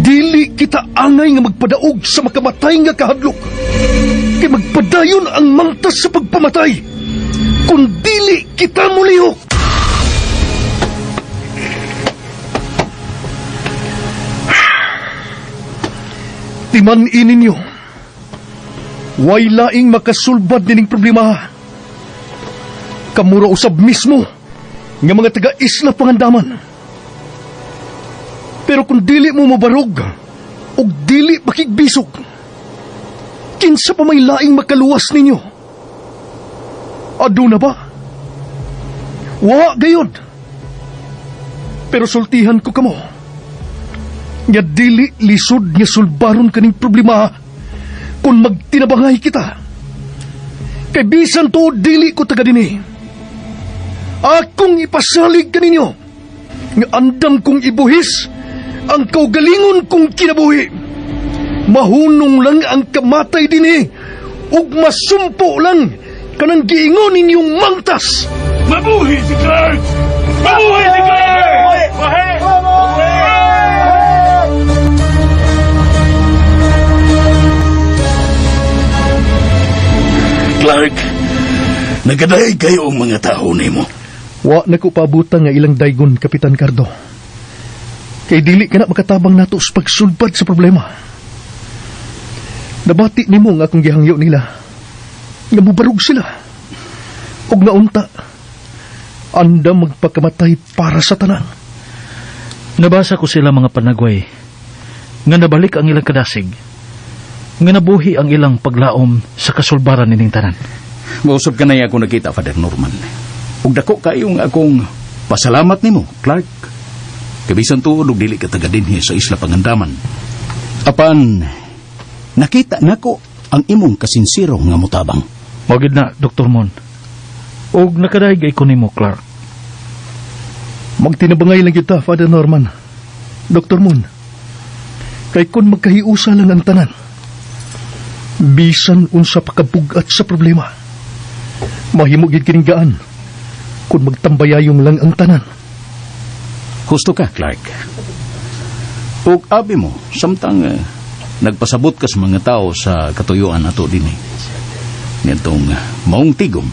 Dili kita angay nga magpadaog sa makamatay nga kahadlok. Kay magpadayon ang mangtas sa pagpamatay kung dili kita mulihok. Timan-in ninyo, way laing makasulbad nining problema. Kamura usab mismo nga mga taga-Isla Pangandaman. Pero kung dili mo mabarog og dili makigbisog, kinsa pa may laing makaluwas ninyo? Aduna ba? Wa gayud. Pero sultihan ko kamo. Nga dili lisod nga sulbaron kaning problema kung magtinabangay kita. Kay bisan tuod dili ko taga dinhi. Akong ipasalig kaninyo nga andam kong ibuhis ang kaugalingon kong kinabuhi. Mahunong lang ang kamatay dinhi ug masumpo lang kanang giingon ninyong mangtas. Mabuhi si Clark! Mabuhi si Clark! Clark, nagadaig kayo ang mga tao nimo. Wa na ko paabutan nga ilang daygon, Kapitan Cardo. Kay dili ka na makatabang nato sa pagsulbad sa problema. Nabati nimo nga akong gihangyo nila. Nga mubarog sila. Og naunta, andam magpakamatay para sa tanan. Nabasa ko sila mga panagway nga nabalik ang ilang kadasig, nga nabuhi ang ilang paglaom sa kasulbaran nining tanan. Mausap ka na ako nakita, Father Norman. Ug dako kayong akong pasalamat nimo, Clark. Kabisan tuod og dili ka taga dinhi sa Isla Pangandaman. Apan nakita nako ang imong kasinsero nga mutabang. Mao gid na, Dr. Mon. Og nakadaig ay ko nimo, Clark. Magtinabangay lang kita, Father Norman. Dr. Moon. Kay kung magkahiusa lang ang tanan, bisan unsa pa kabugat sa problema, mahimo gid kining gaan kung magtambayayong lang ang tanan. Husto ka, Clark. Ug abi mo, samtang nagpasabot ka sa mga tao sa katuyuan nato dinhi. Nitong maong tigom.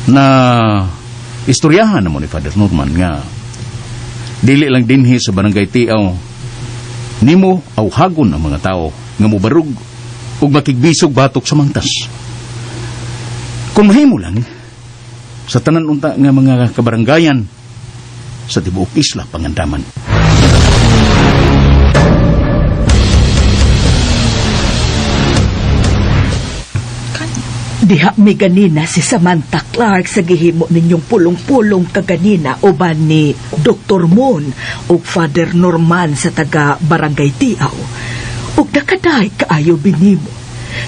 Na istoryahan na mo ni Father Norman nga dili lang dinhi sa barangay Tiaw nimo awhagon ang mga tao nga mobarug ug makigbisog batok sa mangtas. Kung mahimo lang sa tanan unta nga mga kabaranggayan sa tibuok Isla Pangandaman. Diha mi ganina si Samantha Clark sa gihimo ninyong pulong-pulong kaganina uban ni Dr. Moon ug Father Norman sa taga Barangay Tiaw. Ug nakaday kaayo binimo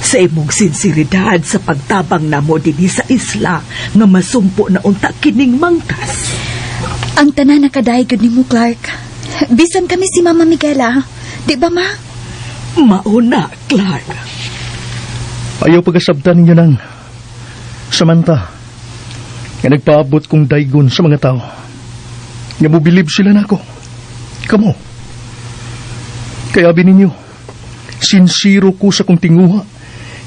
sa imong sinseridad sa pagtabang namo dinhi sa isla nga masumpo na unta kining mangtas. Ang tanan nakadaig gyud nimo, Clark. Bisan kami si Mama Miguela. Di ba, ma? Mauna, Clark. Ayaw pagkasabtan ninyo nang Samantha, nga nagpaabot kong daygon sa mga tao. Nga mobilib sila nako. Kamo. Kaya abi ninyo, sinsiro ko sa kong tinguha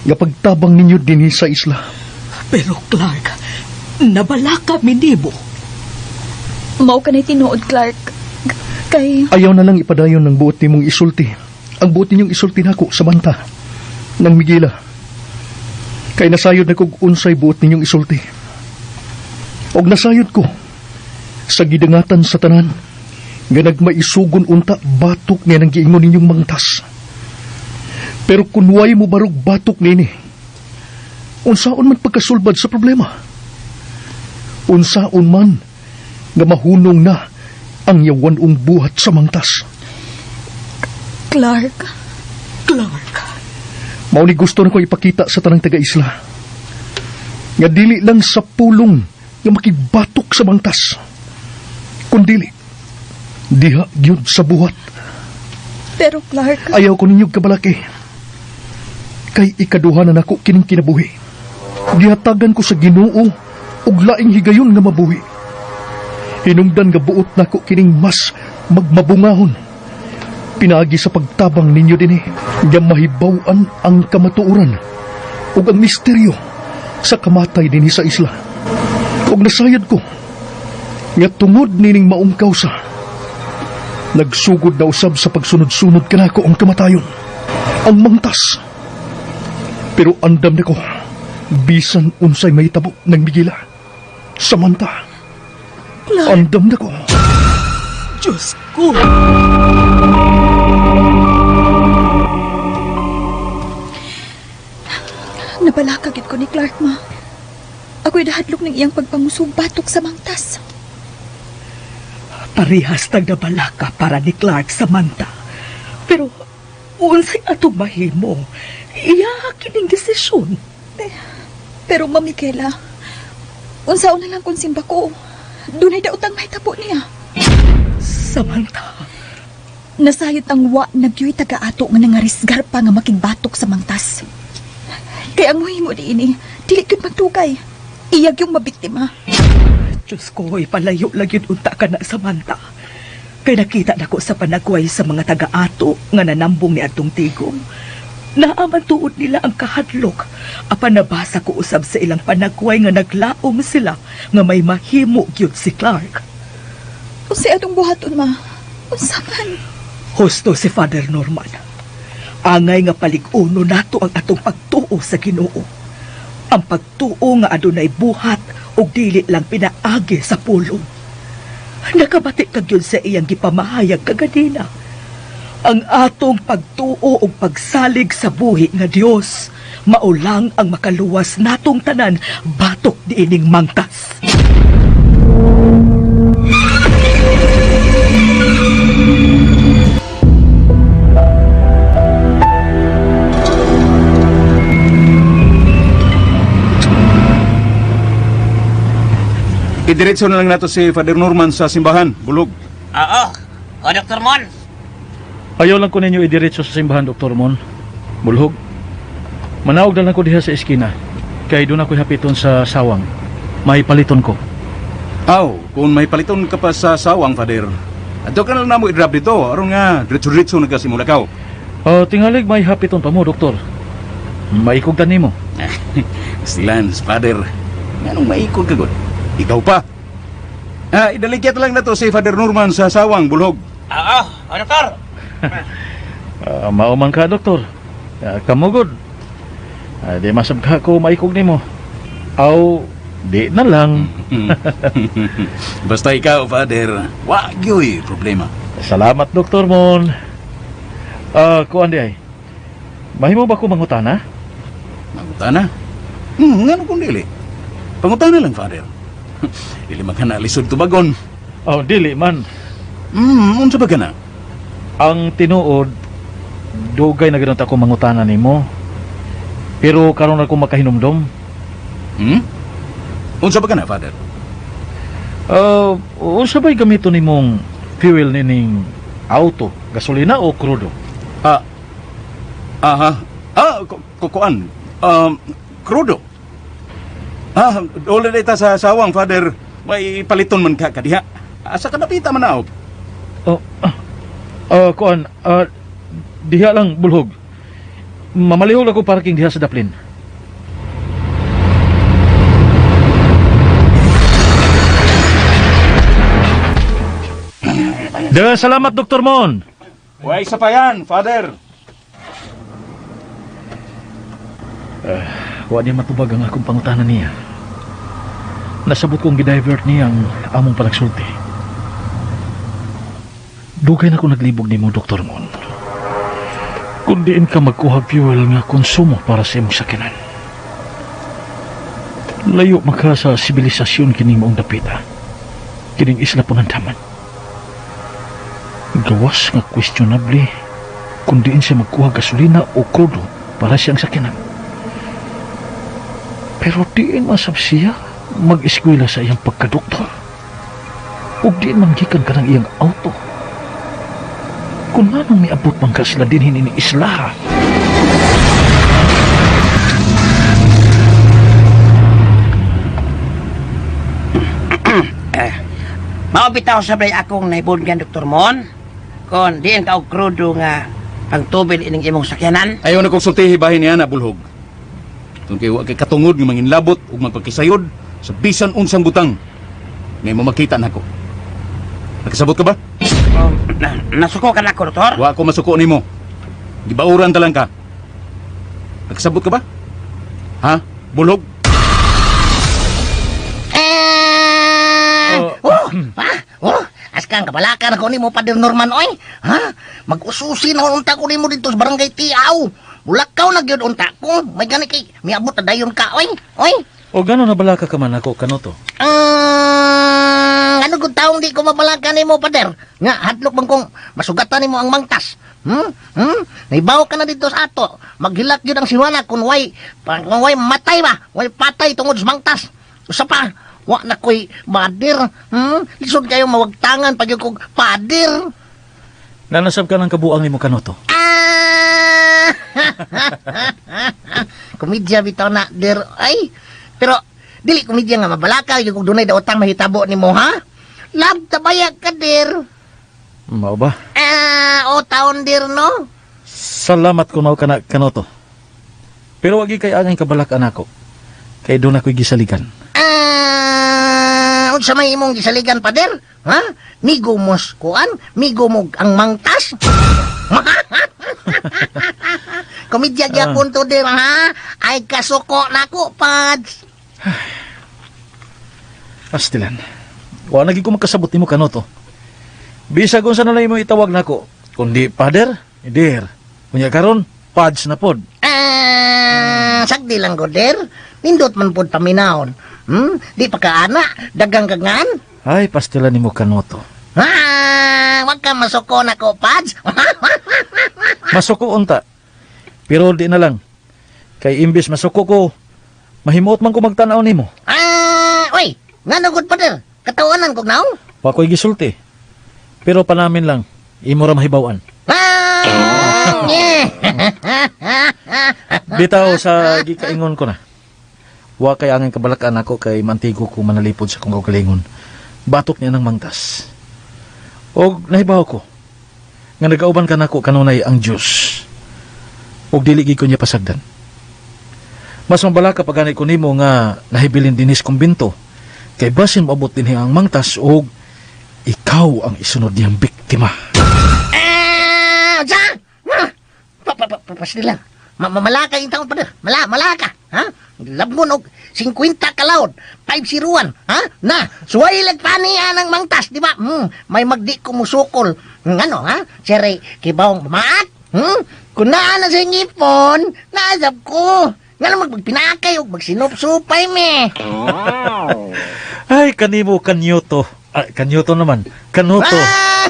nga pagtabang ninyo dinhi sa isla. Pero Clark, nabalaka mi nimo. Mao ka na'y tinuod, Clark. Kay Ayaw na lang ipadayon ng buot nimong isulti. Ang buot ninyong isulti nako, Samantha, ng Miguela. Kay nasayod na kog unsay buot ninyong isulti. Og nasayod ko sa gidangatan sa tanan nga nagmaisugon unta batok niya ng giingon ninyong mangtas. Pero kunway mo barog batok nini, unsaon man pagkasulbad sa problema? Unsaon man nga mahunong na ang yawan-ong buhat sa mangtas? Clark, Clark. Mao ni gusto na ko ipakita sa tanang taga-isla. Nga dili lang sa pulong nga makibatok sa mangtas. Kundili, diha gyud sa buhat. Pero Clark, Ayaw ko ninyo kabalaki. Kay ikaduha na nako kining kinabuhi. Gihatagan ko sa Ginoo og laing higayon nga mabuhi. Hinungdan nga buot nako kining mas magmabungahon. Pinaagi sa pagtabang ninyo dinhi nga mahibaw-an ang kamatuoran ug ang misteryo sa kamatay dinhi sa isla. Ug nasayod ko nga tungod nining maong kausa, nagsugod na usab sa pagsunod-sunod kanako ang kamatayon, ang mangtas. Pero andam nako, bisan unsay mahitabo ng Miguela, Samantha, Clark. Andam nako. Diyos ko. Nabalaka gid ko ni Clark, ma. Ako'y nahadlok ng iyang pagpangusog batok sa mangtas. Parehas tag nabalaka para ni Clark, Samantha. Pero unsay atong mahimo? Iya kining desisyon. Pero Ma Michaela, unsaon na lang kung simba ko, dunay daotang mahitabo niya. Samantha. Nasayod ang wa na gyuy taga-ato nga nangarisgar pa nga makigbatok sa mangtas. Kaya ang muhimo niini, dili gyud magdugay. Iyag yung mabiktima. Diyos ko, palayo lang yun unta ka na, Samantha. Kay nakita nako sa panagway sa mga taga-ato nga nanambong ni atong tigom. Naaman tuod nila ang kahadlok. Apan nabasa ko usab sa ilang panagway nga naglaom sila nga may mahimo gyud si Clark. Unsay atong buhaton, ma? Unsa man? Husto si Father Norman. Angay nga palig-uno nato ang atong pagtuo sa Ginoo. Ang pagtuo nga adunay buhat ug dili lang pinaagi sa pulong. Nakabati ka gyud sa iyang gipamahayag kaganina. Ang atong pagtuo ug pagsalig sa buhi nga Dios maulang ang makaluwas natong tanan batok niining mangtas. Idiretso na lang nato si Father Norman sa simbahan, bulog. Oo. O, Dr. Mon. Ayaw lang ko ninyo idiretso sa simbahan, Dr. Mon. Bulhog. Manaog na lang ko diha sa eskina. Kay doon ako'y hapiton sa sawang. May paliton ko. Aw, kung may paliton ka pa sa sawang, Father. Adto ka na lang namo i-drop dito, aron nga diretso-diretso na ka sa Mulakaw. Tingalig may hapiton pa mo, Doktor. Maikog ta nimo. Silans, Father. Nganong maikog ka gud? Ikaw pa. Ah, idaligyat lang na to si Father Norman sa sawang, bulhog. Oo. O, Doktor. Mao man ka, Doktor. Kamugod. Di masab ka ko maikog nimo. Aw, di na lang. Basta ikaw, Father, wa gyoy problema. Salamat, Doktor Mon. Kuan di ay. Mahimo ba ko mangutana? Mangutana? Ngano kung dili? Pangutana lang, Father. Dili man ka na lisod tubagon. Oh, dili man. Unsa ba ka na? Ang tinuod, dugay na ganun ako mangutana nimo. Pero karon ako makahinumdom. Unsa ba ka na, Father? Unsa ba'y gamito nimong fuel nining auto? Gasolina o krudo? Aha. Kukuan. Krudo. Dole ta sa sawang, Father. May paliton man ka kadiha. Asa ka napita man na? Oh, kuan, diha lang bulhog. Mamalihog ako parking diha sa Daplin. Daghang salamat, Dr. Mon. Way isa pa yan, Father. Wa niya matubag ang akong pangutana niya. Nasabot kong gidivert niya ang among panagsulti. Dugay na ko naglibog nimo, Dr. Mon. Kung diin ka magkuha fuel nga konsumo para sa imong sakyanan. Layo maka sa sibilisasyon kining maong dapita. Kining isla Pangandaman. Gawas nga questionable kung diin siya magkuha gasolina o krudo para siyang sakyanan. Pero diin masab siya mag-eskwela sa iyang pagkadoktor. Ug diin man gikan ka ng iyang auto. Kung manong miabot man ka sila dinhin ini isla. Mao bitaw sa balay akong naibungan, Dr. Mon. Kon diin ka og krudo nga pangtubil ining imong sakyanan. Ayaw na kong sultihi bahin niya na, bulhog. Kung kayo kay katungod nga manginlabot ug magpakisayod sa bisan unsang butang. Ngay mo makita nako. Nakasabot ka ba? Nasuko ka na ako, Doktor? Wa ako masuko nimo. Gibauran ta lang ka. Nakasabot ka ba? Ha? Bulhog? Oh, askan kabalakan ako nimo, Father Norman oy. Ha? Mag-ususi na unta ko nimo dito sa Barangay Tiaw. Mulakaw na gyud unta ko. May gani kay miabot na dayon ka, oy. Oy. O gano'n na balaka ka man ako, Kanoto? Ano gud taong di ko mabalaka nimo, pader? Nga hadlok man kong masugatan nimo ang mangtas. Hmm? Hmm? Naibaw ka na dito sa ato. Maghilak gyud ang siwana kung way, kung way matay ba, way patay tungod sa mangtas. Usa pa, wa na ko'y madir. Hmm? Lisod kayo mawagtangan pag yun kog pader. Nanasab ka ng kabuang nimo, Kanoto. Ah! Komedya bitaw na, der. Ay, pero dili komedya nga mabalaka yung kung dunay daotang mahitabo nimo ha? Love tabaya ka, der. Mao ba? Ah, o taon, der, no? Salamat kung mao ka na, Kanoto. Pero wagi kay angay kabalakan ako. Kay doon ako'y gisaligan. Ah, unsa may imong gisaligan, pader? Ha? Migo mos kuan? Migo mo ang mangtas? Komedya gyapon to, der, ha? Ay kasuko nako, pads. Pastilan. Wa na gyud ko makasabot nimo, Kanoto. Bisag unsa na lang imo itawag nako, kundi pader, der. Kunya karon, pads na pod. Ah, sagdi lang ko, der. Nindot man pod paminawon. Hmm? Di pa ka ana, dagang kagan. Ay, pastilan nimo, Kanoto. Ah, wag ka masuko nako, pads. Masuko unta. Pero di na lang. Kay imbis masuko ko, mahimuot man ko magtan-aw nimo. Ah, oy, ngano gud pader? Katawanan kog naong. Wa ko'y gisulti. Pero panamin lang, imo ra mahibaw-an. Ah, yeah. Bitaw sa gikaingon ko na. Wa kay angay kabalakan ako kay mantigo ko manalipod sa kong kaugalingon. Batok niya ng mangtas. Og nahibaw ko nga nagauban ka nako kanunay ang Dios. Og dili gid ko niya pasagdan. Mas mabalaka pa gani ko nimo nga nahibilin dinis kumbinto kay basin moabot dinhi ang mangtas og ikaw ang isunod niyang biktima. Ah, unsa? Ah, Pa pa pa, pa pasli lang. Malaka yung taon pader. Malaka, ha? Labngon og 50 kalawod, 501, ha? Na, suway lag pani ang mangtas, di ba? May magdi ko musukol. Ngano, ha? Sere, kibawong maat? Hmm? Kung naa na sa ngipon, naasap ko. Ngano magpinakay og magsinupsupay me. Ay, kanimo kanyoto. Ah, kanyoto naman. Kanoto. Ah!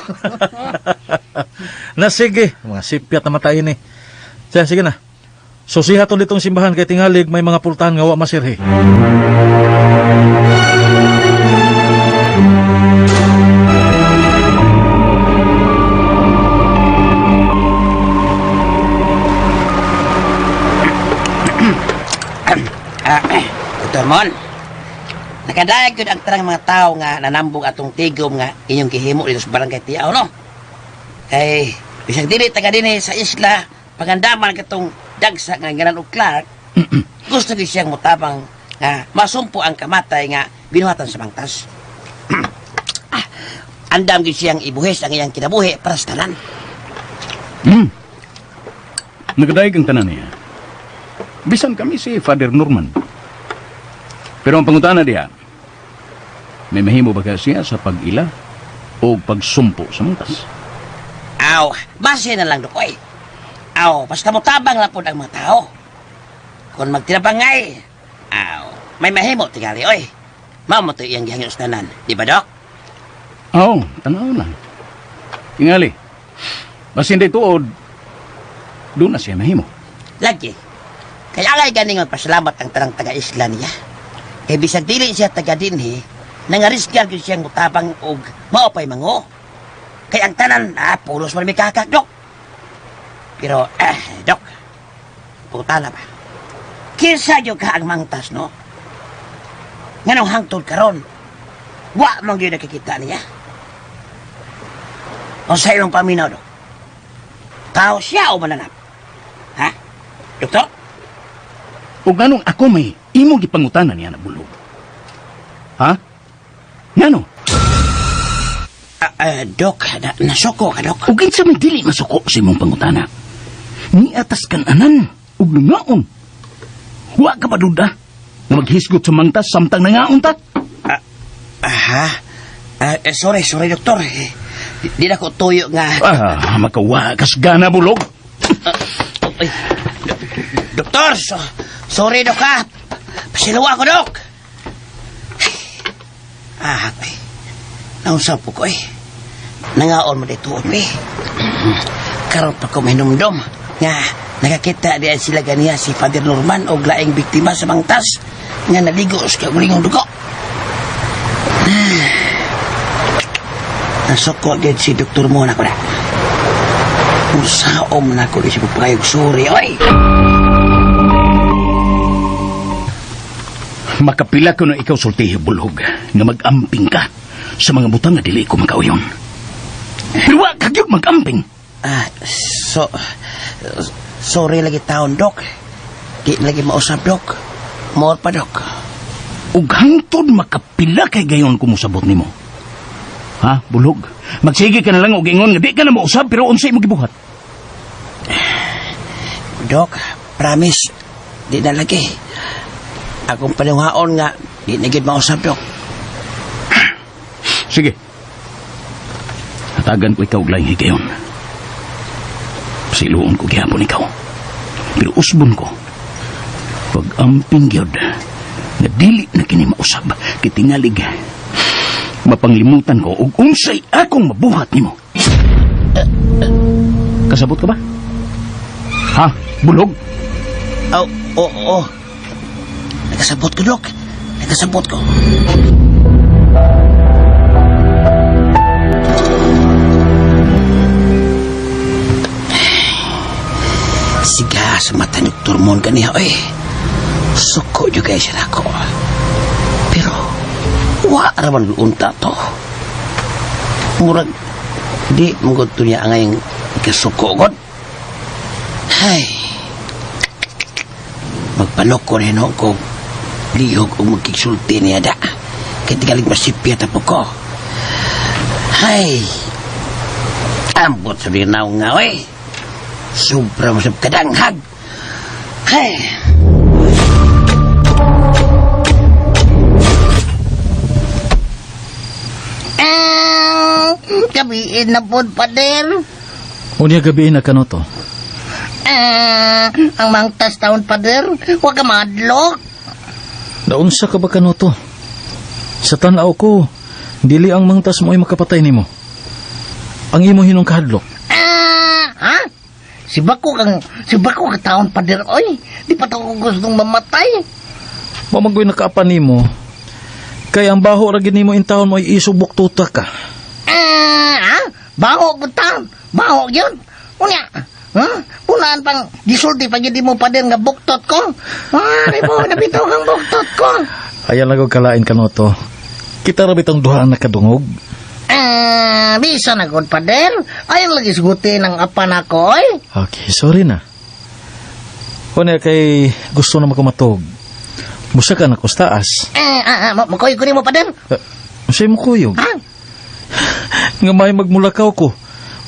Na sige, mga sipyat na matayin eh. Sige, sige na. Susiha to ditong simbahan kay tingalig may mga pultahan nga wa masirhe. Ah, Dr. Mon, nakadayag yun ang tarang mga tao nga nanambog atong tigom nga inyong gihimo dito sa barangay Tiaw, no? Kay, bisag dili taga dinhi sa isla, pagandaman katong dagsa nga ngalan og Clark, gusto gyud siyang mutabang nga masumpo ang kamatay nga binuhatan sa mangtas. Ah, andam gyud siyang ibuhis ang iyang kinabuhi para sa tanan. Nagdayag ang tanan niya. Bisan kami si Father Norman. Pero ang pangutana diha, may mahimo ba ka siya sa pag-ila o pagsumpo sa mangtas? Aw, base na lang dokoy. Aw, basta motabang lang pod ang mga tao. Kung magtinabangay, aw, may mahimo tingali oy. Mao mo to iyang gihangyo sa tanan, di ba, Dok? Oo, tanaw lang. Tingali, basin di tuod, doon na siya mahimo. Lagi. Kaya alay ganing magpasalamat ang tanang taga-isla niya. Kay bisag dili siya taga dinhi, nangarisgar gyud siyang mutabang og maopay mango. Kay ang tanan, pulos man mi kakak, Dok. Pero, Dok, puta na ba? Kinsa gyud ka ang mangtas, no? Nganong hangtod karon, wa man gyud nakikita niya. O sa imong paminaw, Dok? Tao siya o mananap? Ha? Doktor? O ganong ako may imong gipangutana niya na bulog. Ha? Ngano? Dok, nasuko ka, Dok. Ug kinsa may dili masuko sa imong pangutana? Niatas kan anan ug nangaon. Wa ka ba duda nga maghisgot sa mangtas samtang nangaon ta? Aha. Sorry, sorry, Doktor. Di na ko tuyo nga. Ah, makawa kas gana bulog. Ay, Doktor, sorry, Dok, ha. Pasilawa ko, Dok. Ah, ay. Naunsa po ko, eh. Nangaon mo dito, eh. Karon pa ko mahinumdom nga nakakita diyan sila ganiya si Father Norman og laing biktima sa mangtas nga naligo sa kaulingong dugo. Nasuko din si Doktor mo na ko na. Unsaom na ko di siya pagpangayog sorry, oy! Makapila ko na ikaw sultihi, bulhog, nga mag-amping ka sa mga butang nga dili ko makauyon. Pero wa ka gyud mag-amping. Ah, so, sorry lagi taon, Dok. Di lagi mausap, Dok. More pa, Dok. Ug hangtod makapila kay gayon ko mosabot nimo. Ha, bulhog? Magsige ka na lang og ingon nga di ka na mausab pero unsay mo gibuhat? Dok, promise, di na lagi. Akong panuhaon nga, di na gyud mausap, Dok. Sige. Hatagan ko ikaw og laing higayon. Siluon ko gihapon ikaw. Pero usbon ko. Pag-amping gyud, nga dili na kini mausab, kitingalig. Mapanglimutan ko og unsay akong mabuhat nimo. Kasabot ka ba? Ha? Bulog? Oh, oo, oo. Nagkasabot ko, Dok. Nagkasabot ko. Siga sa mata ni Dr. Mon ganiha, oy. Suko juga siya nako. Pero, wa raman unta to. Murag, di mong to niya ang kasuko god. Ay, magpaloko rin ako lihog o magkiksulti niya da. Kaya tigalig masipya tapo ko. Ay, ambot sa linaw nga, oy. Sobra mo sa kadanghag. Ay. Ah, gabiin na po, pader. Unya gabi na kanoto. Ah, ang mangtas taon, pader. Huwag ka madlok. Naunsa ka ba kanoto? Sa tan-aw ko, dili ang mangtas mo ay makapatay nimo. Ang imo hinong kahadlok. Ah, ha? Si bako ka taon, pader, oy. Di pa to ko gustong mamatay. Mamaggoy nakaapan nimo. Kay ang baho ra gid nimo intawon mo ay isubok tuta ka. Ah, ha? Baho ko taon. Baho yun. Unya, ha? Unaan pang gisulti pa gyud mo pader nga buktot ko. Ah, mo nabitaw kang buktot ko. Ayan lang og kalain kanoto. Kita ra bitong duha ang nakadungog. Ah, bisa na gud pader. Ayon lagi sugutin ang apan ako, oy. Okay, sorry na. Unya kay gusto na makumatog. Musa ka na ko sa taas. Eh, makoy ko nimo pader. Unsay mo kuyog? Ha? Nga may magmulakaw ko.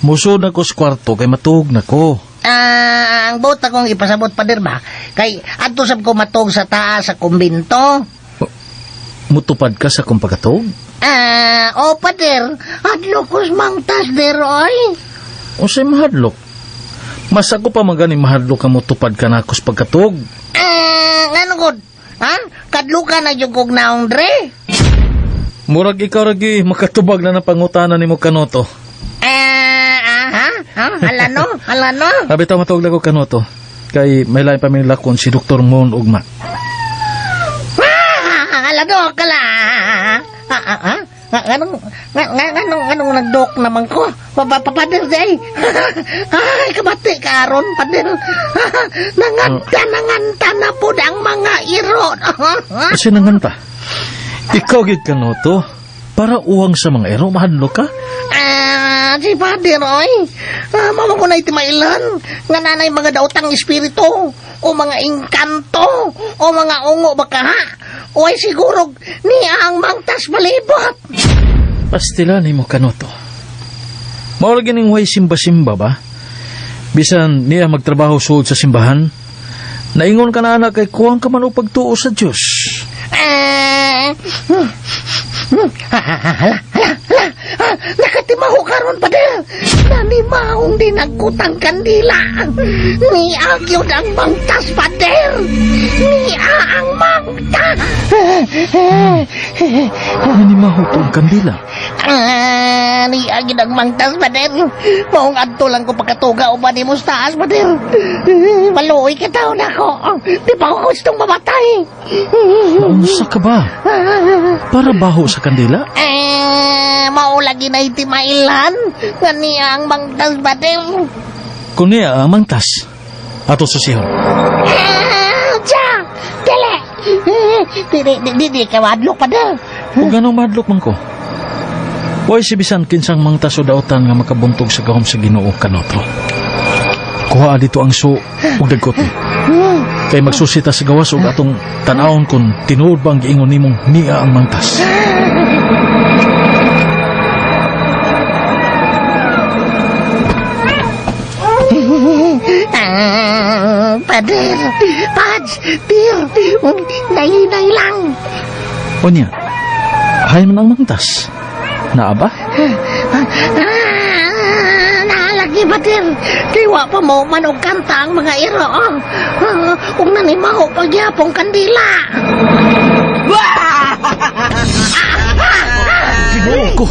Musod na ko sa kwarto kay matuog na ko. Ah, ang buot akong ipasabot pader ba? Kay adto sab ko matug sa taas sa kumbinto. Mutupad ka sa akong pagkatog? Ah, o pader, adlo ko mangtas der oy. Unsay mahadlok? Mas ako pa magani mahadlok ka mutupad ka na ako sa pagkatog. Ah, ngano gud? Ha? Kadluka na jud kog naong dre. Murag ikaw ragi makatubag na ng pangutana nimo kanoto. Ah, ah, ha? Ha? Hala no? Hala no? Abi ta matawag lang ko kanoto. Kay may lain pa may lakon si Dr. Mon ugma. Ah, hala do kala. Ah, ah, ah? Nganong nganong nganong nagdok naman ko? Papader day. Ay, kabati ka aron, pader. Nanganta, nanganta na po ang mga iro. Kasi nanganta. Ikaw gid kanoto. Para uwang sa mga ero, mahadlok ka? Ah, si pader, oy. Ah, mama ko na itimailan. Nga nanay mga dautang espiritu, o mga engkanto, o mga ungo baka ha. O ay siguro niya ang mangtas malibot. Pastila nimo kanoto. Mao lagi ning way simba-simba ba? Bisan niya magtrabaho suod sa simbahan, naingon ka na anak kay kuwang ka man og pagtuo sa Dios. Ah, hala, hala, hala. Nakatimaho karon pader. Nanimahong dinagkutang kandila. Niya gyud ang mangtas pader. Niya ang mangtas. Nanimaho to ang kandila. Ah, niya gyud ang mangtas pader. Maong adto lang ko pagkatuga uban nimo sa taas pader. Maluoy ka taon ako. Di pa ko gustong mamatay. Naunsa ka ba? Para baho sa kandila? Eh, mao lagi na itimailan nga niya ang mangtas pader. Kung niya ang mangtas, ato susihon. Ah, Tiya! Dili! Dili, dili, dili ka madlok pa daw. Ug anong madlok man ko? Way si bisan kinsang mangtas o daotan nga makabuntog sa gahom sa Ginoo kanotro. Kuha dito ang su ug dagkot ni. Kay magsusita sa gawas ug atong tan-awon kung tinuod ba ang giingon nimong niya ang mangtas. Ah, pader, pads, dir, nahinay lang. Unya, hay man ang mangtas. Naa ba? Ah, naalagi pader. Kay wa pa mo man og kanta ang mga iro. Ah, ug nanimaho pagyapong kandila. Ginoo ko.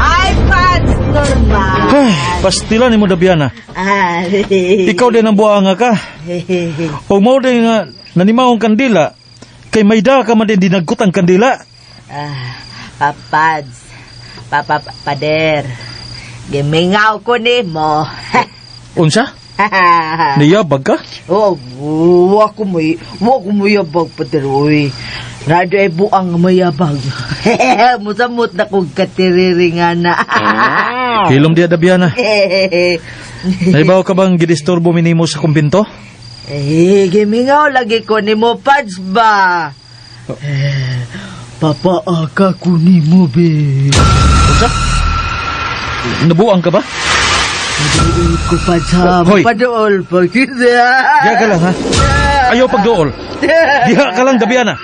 Hi, Pads Norman. Ay, pastila ni mo Dabiana. Ay. Ikaw din ang buanga ka. O mao din nga nanimahong kandila kay mayda ka man din dinagkot ang kandila. Ah, Papads. Papa, pader. Gimingaw ko ni mo. Unsa? Niyabag ka? Oh, wa ko mo, wa ko mayabag pader, uy. Radyo ay buang mayabag. Musamot na kong katiriri nga na. Hilom diya Dabiana. Naibaw ka bang gidisturbo minimo sa kumbinto? Eh, gimingaw lagi ko ni mo, Pads ba? Eh, papaaka ko ni mo, be. Unsa? Nabuang ka ba? Paduol ko, Pads, ha? Hoy. Paduol pa kita. Diha ka lang ha. Ayaw pagduol. Diha ka lang Dabiana.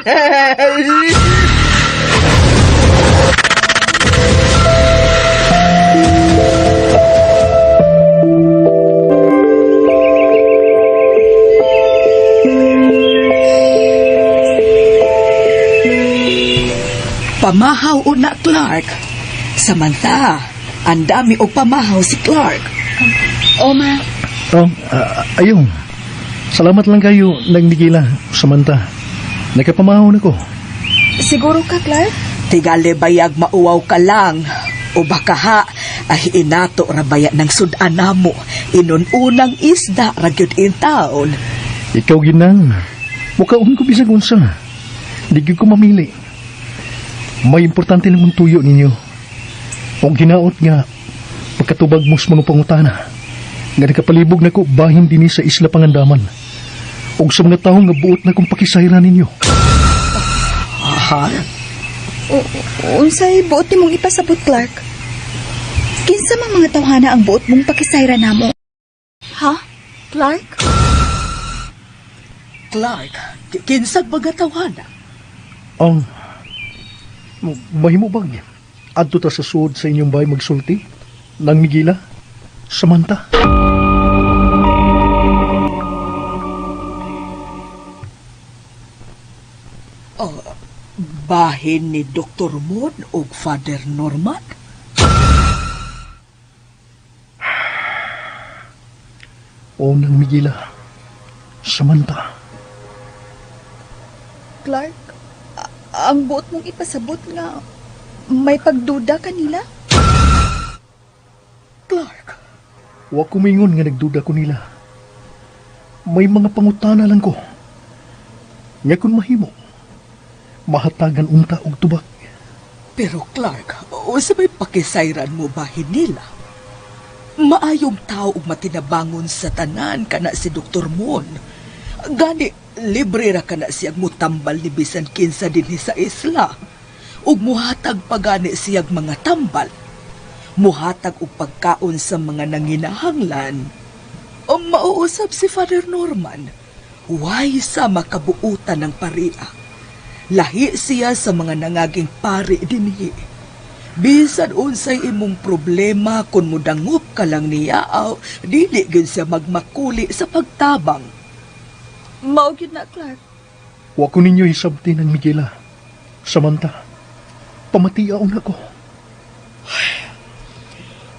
Pamahaw una Clark. Samantha, ang dami og pamahaw si Clark. O, ma. Oh, ayong. Salamat lang kayo nagmigila, Samantha. Nakapamahon ako. Siguro ka, Clark? Tigali bayag mauwaw ka lang. O baka ha, ay inato rabaya ng sudan namo. Inun-unang isda ragyod in town. Ikaw ginang. Mukaon ko bisag unsa. Di gyud ko mamili. May importante lang ang tuyo ninyo. Og hinaot nga pagkatubag mo sa mga pangutana. Nga nakapalibog nako bahin dinhi sa Isla Pangandaman. Og sa mga tawo nga buot na kong pakisayran ninyo. Aha. Unsay buot nimong ipasabot, Clark? Kinsa man mga tawhana ang buot mong pakisayra namo? Ha? Clark? Clark, kinsag mga tawhana? Ang mahimo bag adto ta sa suod sa inyong bahay magsulti nang migila Samantha. Oh, bahin ni Dr. Moon o Father Norman? O nang migila Samantha. Clark, ang buot mong ipasabot nga may pagduda kanila? Clark, Wa kumingon nga nagduda ko nila. May mga pangutana lang ko. Nga kun mahimo, mahatagan unta og tubag. Pero Clark, unsa may pakisayran mo bahin nila? Maayong tao ug matinabangon sa tanan kana si Dr. Moon. Gani, libre ra kana siyang mutambal ni bisan kinsa dinhi sa isla. Ug muhatag pa gani siyag mga tambal. Muhatag og pagkaon sa mga nanginahanglan. O mauusab si Father Norman. Way sa makabuutan ng paria. Lahi siya sa mga nangaging pari dinhi. Bisan unsay imong problema kung mudangup ka lang niya, aw, dili gyud siya magmakuli sa pagtabang. Mao gyud na, Clark. Wa ko ninyo hisabti ng Miguela. Samantha, pamatiaon ako.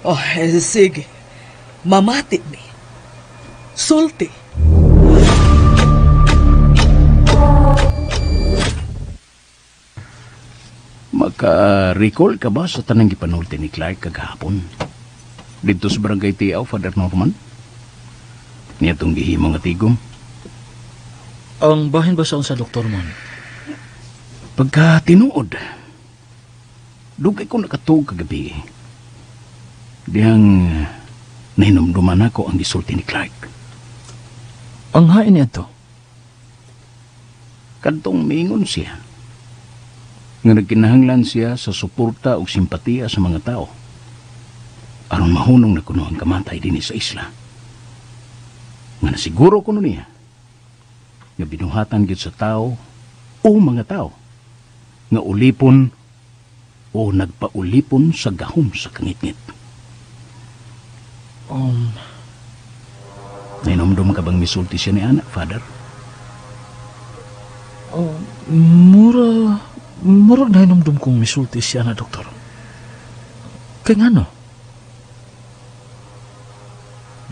Oh, eh, sige. Mamati mi. Sulti. Maka-recall ka ba sa tanang gipanulti ni Clark kagahapon? Dito sa barangay Tiaw, Father Norman? Niya itong gihimo nga tigom. Ang bahin ba sa unsa, Dr. Mon? Pagka tinuod, dugay ko nakatuog kagabi. Dihang nahinumduman ako ang gisulti ni Clark. Ang hain niya to? Kadtong miingon siya nga nagkinahanglan siya sa suporta ug simpatiya sa mga tao aron mahunong na kuno ang kamatay dinhi sa isla. Nga nasiguro kuno niya nga binuhatan gyud sa tao o mga tao nga ulipon o nagpaulipon sa gahom sa kangitngit. Nainomdom ka bang misulti siya ni anak, Father? Oh, murag nahinomdom kong misulti siya na, Doktor. Kay ngano?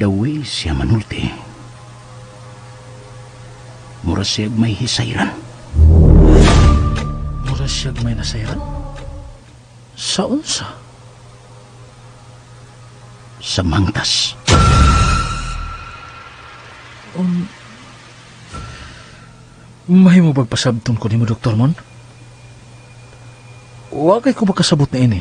The way siya manulti, mura siya may hisayran. Mura siya may nasayran? Sa unsa? Sa mangtas. Mahimo bagpasabton ko nimo, Dr. Mon? Wa kay ko makasabot na ini.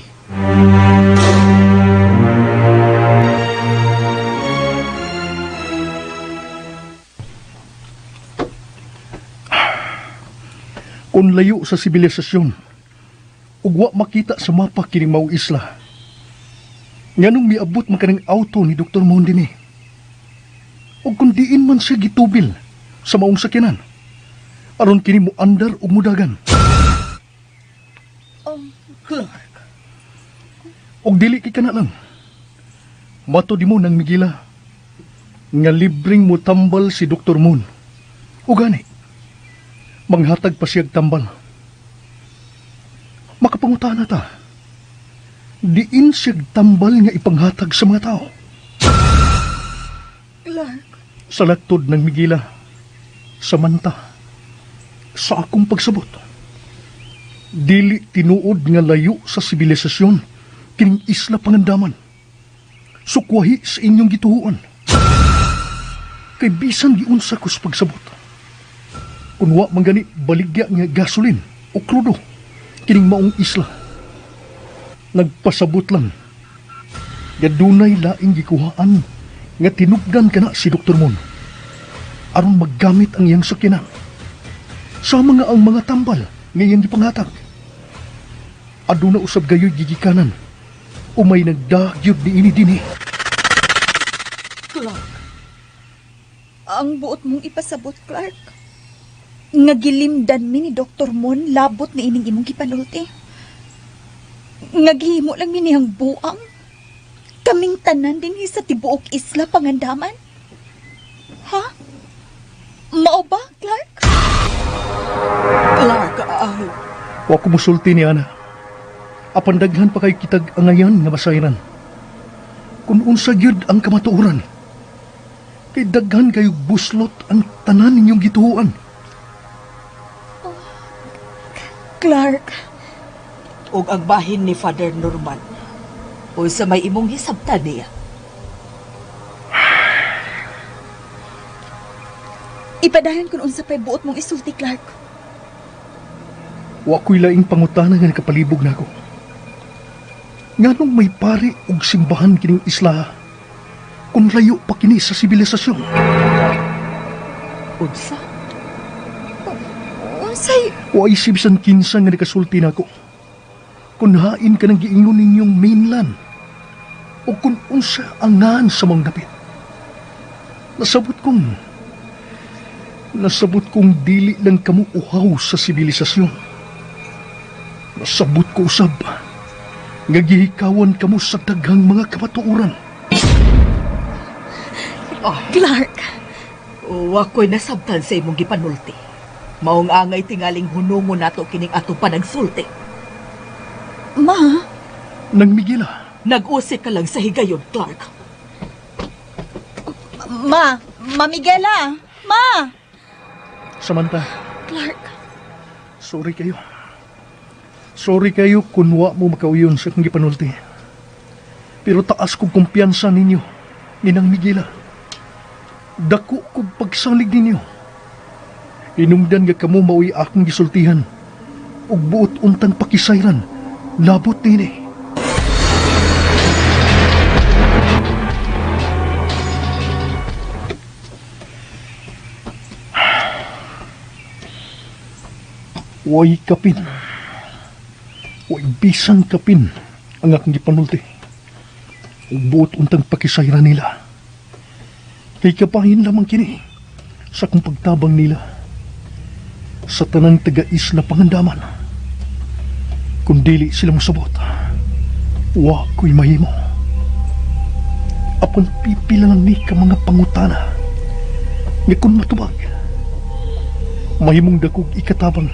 Kung layo sa sibilisasyon, ug wa makita sa mapa kining maong isla. Nganong miabot man kaning auto ni Dr. Mon dinhi? Ug kung diin man siya gitubil sa maong sakyanan, aron kini mo andar ug mudagan. Clark. Og dili kay kana lang. Mato di mo nang migila nga libreng mo tambal si Dr. Moon. O gani, manghatag pa siyag tambal. Makapangutana ta. Diin siyag tambal nga ipanghatag sa mga tao. Clark. Sa laktod ng Migila, Samantha, sa akong pagsabot, dili tinuod nga layo sa sibilisasyon kining isla Pangandaman. Sukwahi sa inyong gituhuan. Kay bisan giunsa ko sa pagsabot. Kun wa man gani baligya nga gasolin o krudo kining maong isla. Nagpasabot lang nga dunay laing gikuhaan nga tinubdan kana si Dr. Mon aron maggamit ang iyang sakyanan. Sa mga ang mga tambal nga iyang gipanghatag. Aduna usab gayoy gigikanan o may nagdagyod niini dinhi. Clark. Ang buot mong ipasabot, Clark. Nga gilimdan mi ni Dr. Mon labot ni ining imong gipanulti. Nga gihimo lang mi niyang buang. Kaming tanan dinhi sa tibuok isla Pangandaman. Ha? Mao ba, Clark? Clark, ay. Wa ko musulti ni Ana. Apan daghan pa kay kitag angayan nga masayran. Kung unsa gyud ang kamatuoran. Kay daghan kayo buslot ang tanan ninyong gituoan. Oh, Clark. Og ang bahin ni Father Norman. O sa may imong hisabtan niya. Ipadayon kung unsa pa'y buot mong isulti, Clark. Wa ko'y laing pangutana nga nakapalibog nako. Nganong may pari og simbahan kining isla kung layo pa kini sa sibilisasyon? Unsa? Unsay? Wa isip san kinsa nga nakasulti nako. Kung hain ka nang giingon ninyong mainland o kung unsa ang ngaan sa mga dapit. Nasabot kong dili lang kamo uhaw sa sibilisasyon. Nasabot ko usab nga gihikawan kamo sa daghang mga kamatuoran. Clark, Wa ko'y nasabtan sa imong gipanulti. Maong angay tingaling hunungon nato kining ato panagsulti. Ma, Nang Miguela, Nag-usik ka lang sa higayon, Clark. Ma, Ma Miguela, Ma! Samantha, Clark, sorry kayo. Sorry kayo kung wa mo makauyon sa akong gipanulti. Pero taas kong kumpiyansa ninyo, Ninang Miguela. Dako kong pagsalig ninyo. Inumdan nga kamo mao'y akong gisultihan. Ug buot untang pakisayran, labot nini. Way kapin. Way bisang kapin ang akong gipanulti. Ug buot untang pakisayran nila. Kay kapahin lamang kini sa akong pagtabang nila sa tanang taga-isla pangandaman. Kung dili sila mosabot, wa ko'y mahimo. Apan pipila lang ni ka mga pangutana nga kung matubag, mahimong dakog ikatabang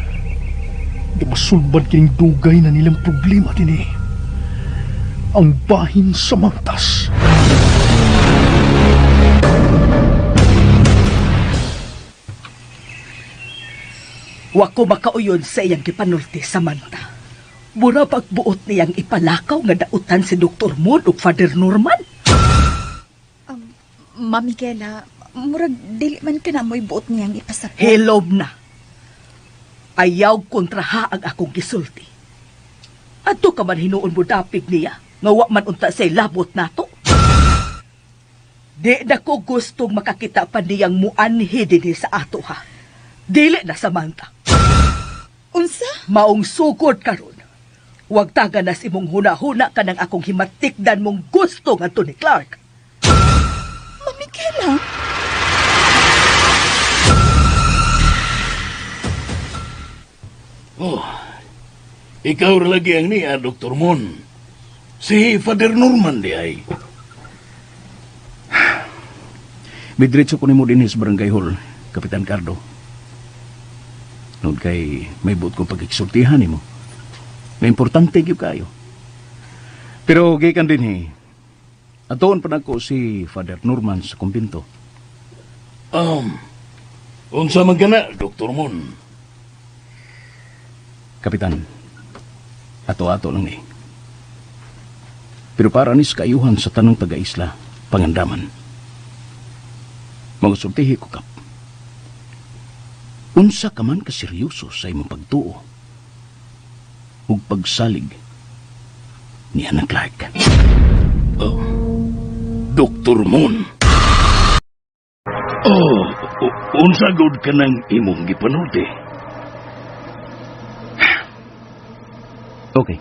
nga masulbad kining dugay na nilang problema dinhi. Ang bahin sa mangtas. Wa ko makauyon sa iyang gipanulti, Samantha. Mura pagbuot niyang ipalakaw nga dautan si Dr. Moon ug Father Norman. Ma Miguela, murag dili man ka na mo'y buot niyang ipasakop. Hilom na. Ayaw kontraha ang akong gisulti. Adto ka man hinuon mo dapig niya, nga wa man unta say labot nato. Di na ko gustong makakita pa niyang muanhi dinhi sa ato ha. Dili na, Samantha. Unsa? Maong sugod karon. Huwag taga nas imong huna-huna ka ng akong himatikdan mong gusto ngadto ni Clark. Ma Miguela? Oh, ikaw ra lagi ang niya, Dr. Mon. Si Father Norman di ay. Midiretso ko nimo dinhi sa Barangay Hall, Kapitan Cardo. Noon kay may buot kong pag-eksultihan nimo. Na importante gyud kayo. Pero gikan dinhi, atuon pa nako si Father Norman sa kumbinto. Unsa man kana, Dr. Mon? Kapitan, ato-ato lang ni. Pero para ni sa kaayuhan sa tanang taga-isla, pangandaman. Magasultihi ko, Kap. Unsa ka man kaseryoso sa imong pagtuo ug pagsalig ni Anang Clark. Oh, Dr. Mon. Oh, unsa gud ka nang imong gipanulti? Okay.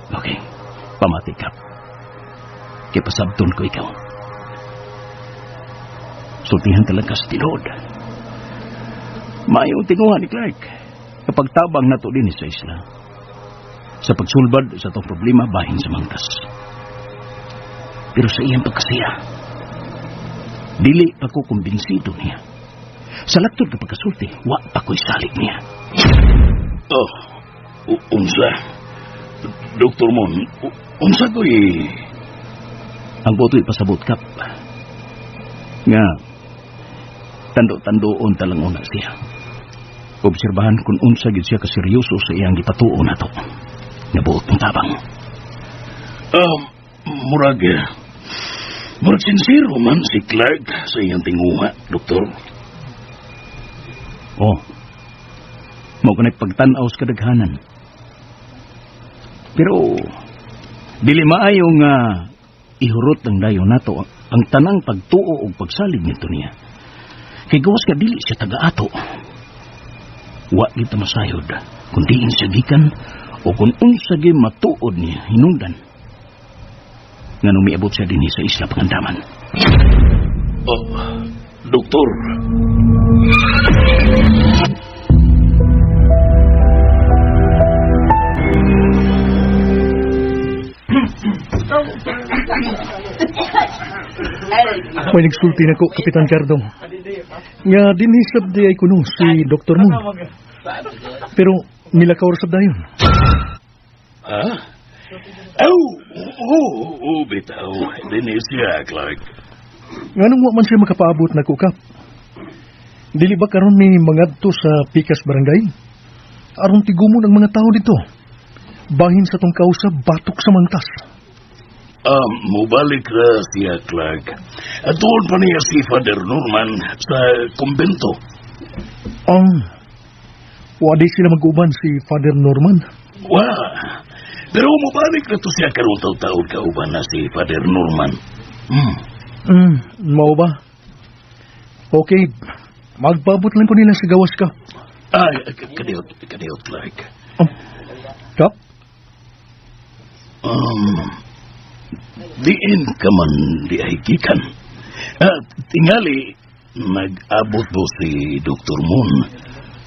Okay. Pamati ka. Kay pasabton ko ikaw. Sultihan talaga sa tinuod. Maayong tinguha ni Clark. Kapag tabang nato din sa isla. Sa pagsulbad sa itong problema, bahin sa mangtas. Pero sa iyang pagkasiya, dili pa ko kumbinsido niya. Sa laktod ka pagkasulti, wa pa ko'y salig niya. Oh, unsa? Dr. Mon, unsa ko'y... Ang boto ipasabot, Kap. Nga, tando-tandoon talang una siya. Obserbahan kung unsa gid siya kaseryoso sa iyang gipatuo nato. Nga buot mong tabang. Murag sincero man si Clark sa iyang tinguha, Doktor. Oh. Mao kanay pagtan-aw sa kadaghanan. Pero dili maayo nga ihurot ang dayon nato ang tanang pagtuo ug pagsalig nito niya. Kay gawas ka dili siya taga-ato. Wa kita masayod kung diin siya gikan o kung unsa gyud matuod niya hinungdan. Nga miabot siya dinhi sa Isla Pangandaman. Oh, Doktor. May nagsulti na ko, Kapitan Cardo. Nga dinhi sab di ay kuno si Dr. Moon. Pero nilakaw ra sab dayon. Ha? Oh, oh, oh, bitaw. Dini siya, Clark. Nganong wa man siya makapaabot na kap? Dili ba karon ni mangadto sa Pikas Barangay? Aron tigumon ang mga tao dito. Bahin sa tong kausa batok sa mangtas. Mubalik ra siya, Clark. At doon pa niya si Father Norman sa kumbento. Ang wa di sila mag-uban si Father Norman. Wa. Pero mubalik na to siya karong taw-taon kauban na si Father Norman. Hmm. Mao ba? Okay, magpaabot lang ko nila sa gawas ka. Ay, kadiyot, kadiyot, Clark. Kap? Diin ka man di ay gikan. Tingali, nag-abot mo si Dr. Moon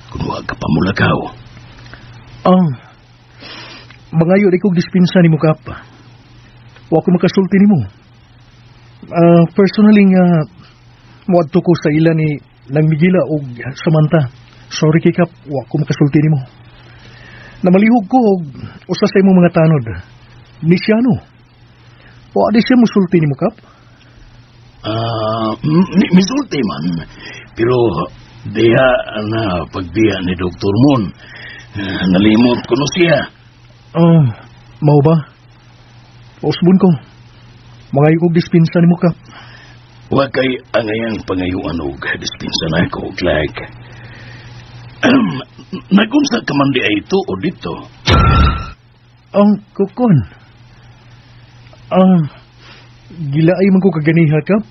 kung wa ka pa mulakaw. Mangayo di kog dispensa nimo kap. Wa ko makasulti nimo. Personally nga moadto ko sa ila ni nang Migila og Samantha. Sorry kay kap, wa ko makasulti nimo. Namalihog ko og usa sa imong mga tanod. Ni Siano. Wa di siya musulti nimo kap. Misulti man, pero diha na pagbiya ni Dr. Moon. Nalimot ko no siya. Oh, mao ba? Pausbon ko. Mangayo kog dispensa nimo kap. Wa kay angayang pangayuan og dispensa na ako, Clark. Nagunsa ka man di ay ito o dito? Ang kukon. Gilaay man ko kaganiha kap.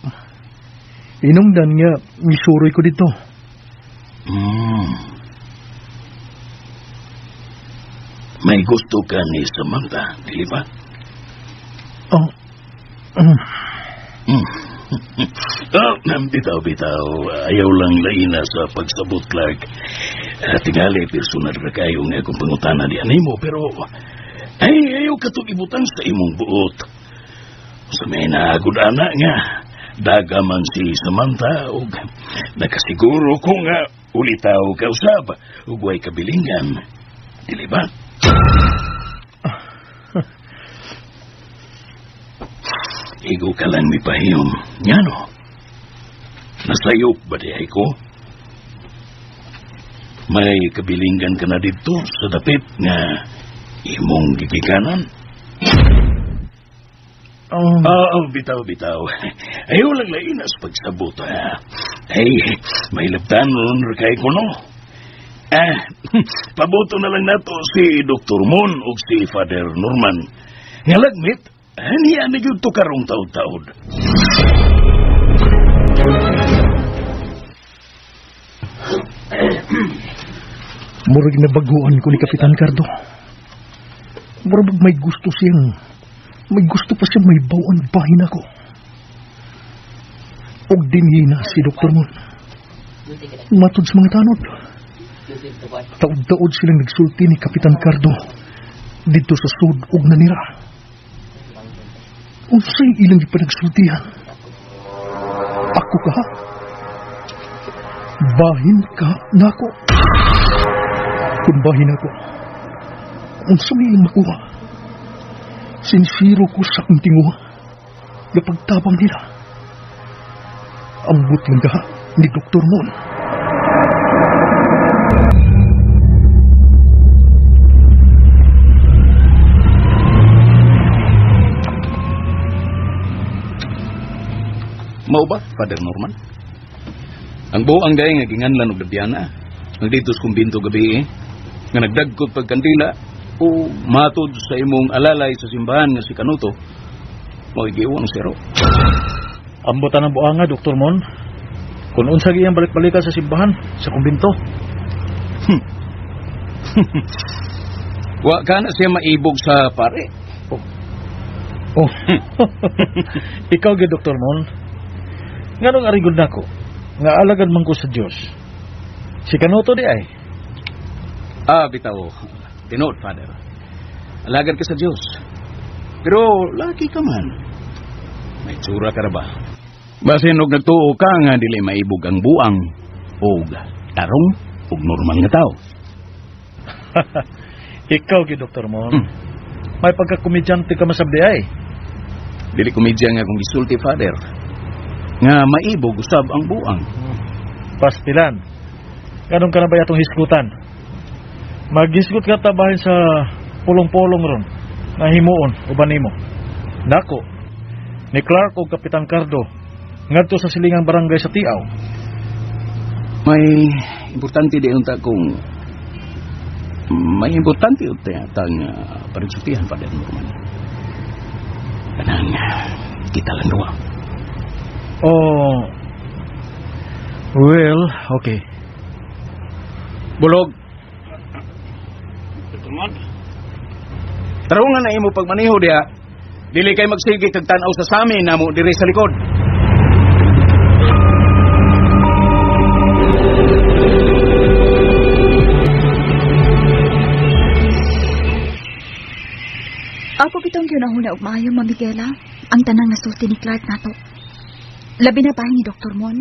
Inungdan nga misuroy ko dito. May gusto ka ni Samantha, dili ba? Oh. Oh, bitaw, bitaw. Ayaw lang laina sa pagsabot, Clark. Tingali, personal ra kayo nga akong pangutana di animo, pero ay, ayaw katong ibutang sa imong buot. Sa may naagod ana nga, daga man si Samantha og nakasiguro ko nga ulitaw ka usab ug way kabilingan. Dili ba? Igo ka lang mipahiyom. Ngano? Nasayop ba di ay ko? May kabilingan ka na dito sa dapit nga imong gigikanan? Oh. Bitaw, bitaw. Ayaw lang lainas pagsabot, ha. Ay, may labtan ron kay ko, no? Paboto na lang nato si Dr. Mon o si Father Norman. Nga lagmit, niya na gyud to karong taod-taod. Murag nabaguan ko ni Kapitan Cardo. Murag may gusto siyang, may gusto pa siyang may bawaan bahin ako. Og dinhi na si Dr. Mon. Matod sa mga tanod. Taod-taod silang nagsulti ni Kapitan Cardo dito sa sud og nanira. Unsay ilang gipanagsultihan? Ako ka? Bahin ka nako. Kung bahin ako, unsa may ilang makuha? Sinsiro ko sa akong tinguha. Napagtabang nila. Ambot lang ka ni Dr. Mon. Mao ba, Father Norman? Ang buang day nga ginganlan og Dabyana, ang dito sa kumbinto gabi nga nagdagkot pagkandila o matod sa imong alalay sa simbahan nga si Canuto, mao giuwang sero. Ambutan ang buanga, Dr. Mon. Kung unsa giyang balik-balikan sa simbahan, sa kumbinto. Wa ka na siya maibog sa pare. Oh. Oh. Ikaw gyud, Dr. Mon. Nganong arigod nako? Nga alagad man ko sa Dios. Si Canuto di ay. Bitaw. Tinuod, Father. Alagad ka sa Dios. Pero laki ka man. May tsura ka ra ba? Basin og nagtuo ka nga dili maibog ang buang og tarong og normal nga tao. Ikaw gyud, Dr. Mon. May pagkakomedyante ka masabdi ay. Dili komedya nga kung gisulti, Father. Nga maibog usab ang buang. Pastilan. Ganun ka na ba atong hisgutan? Maghisgot ka ta bahin sa pulong-pulong ron nga himuon uban nimo. Nako. Ni Clark og Kapitan Cardo ngadto sa silingang barangay sa Tiaw. May importante di unta kung may importante unta tang panagsultihan, Father Norman. Kanang kita lang duha. Oh. Well, okay. Bulog. Tarungan na imo pagmaneho diha. Dili kay magsige kag tan-aw sa sami namo diri sa likod. Ako bitong gyunahuna og maayo, Ma'am Miguela, ang tanang nasulti ni Clark nato. Labi na bahin ni Dr. Mon.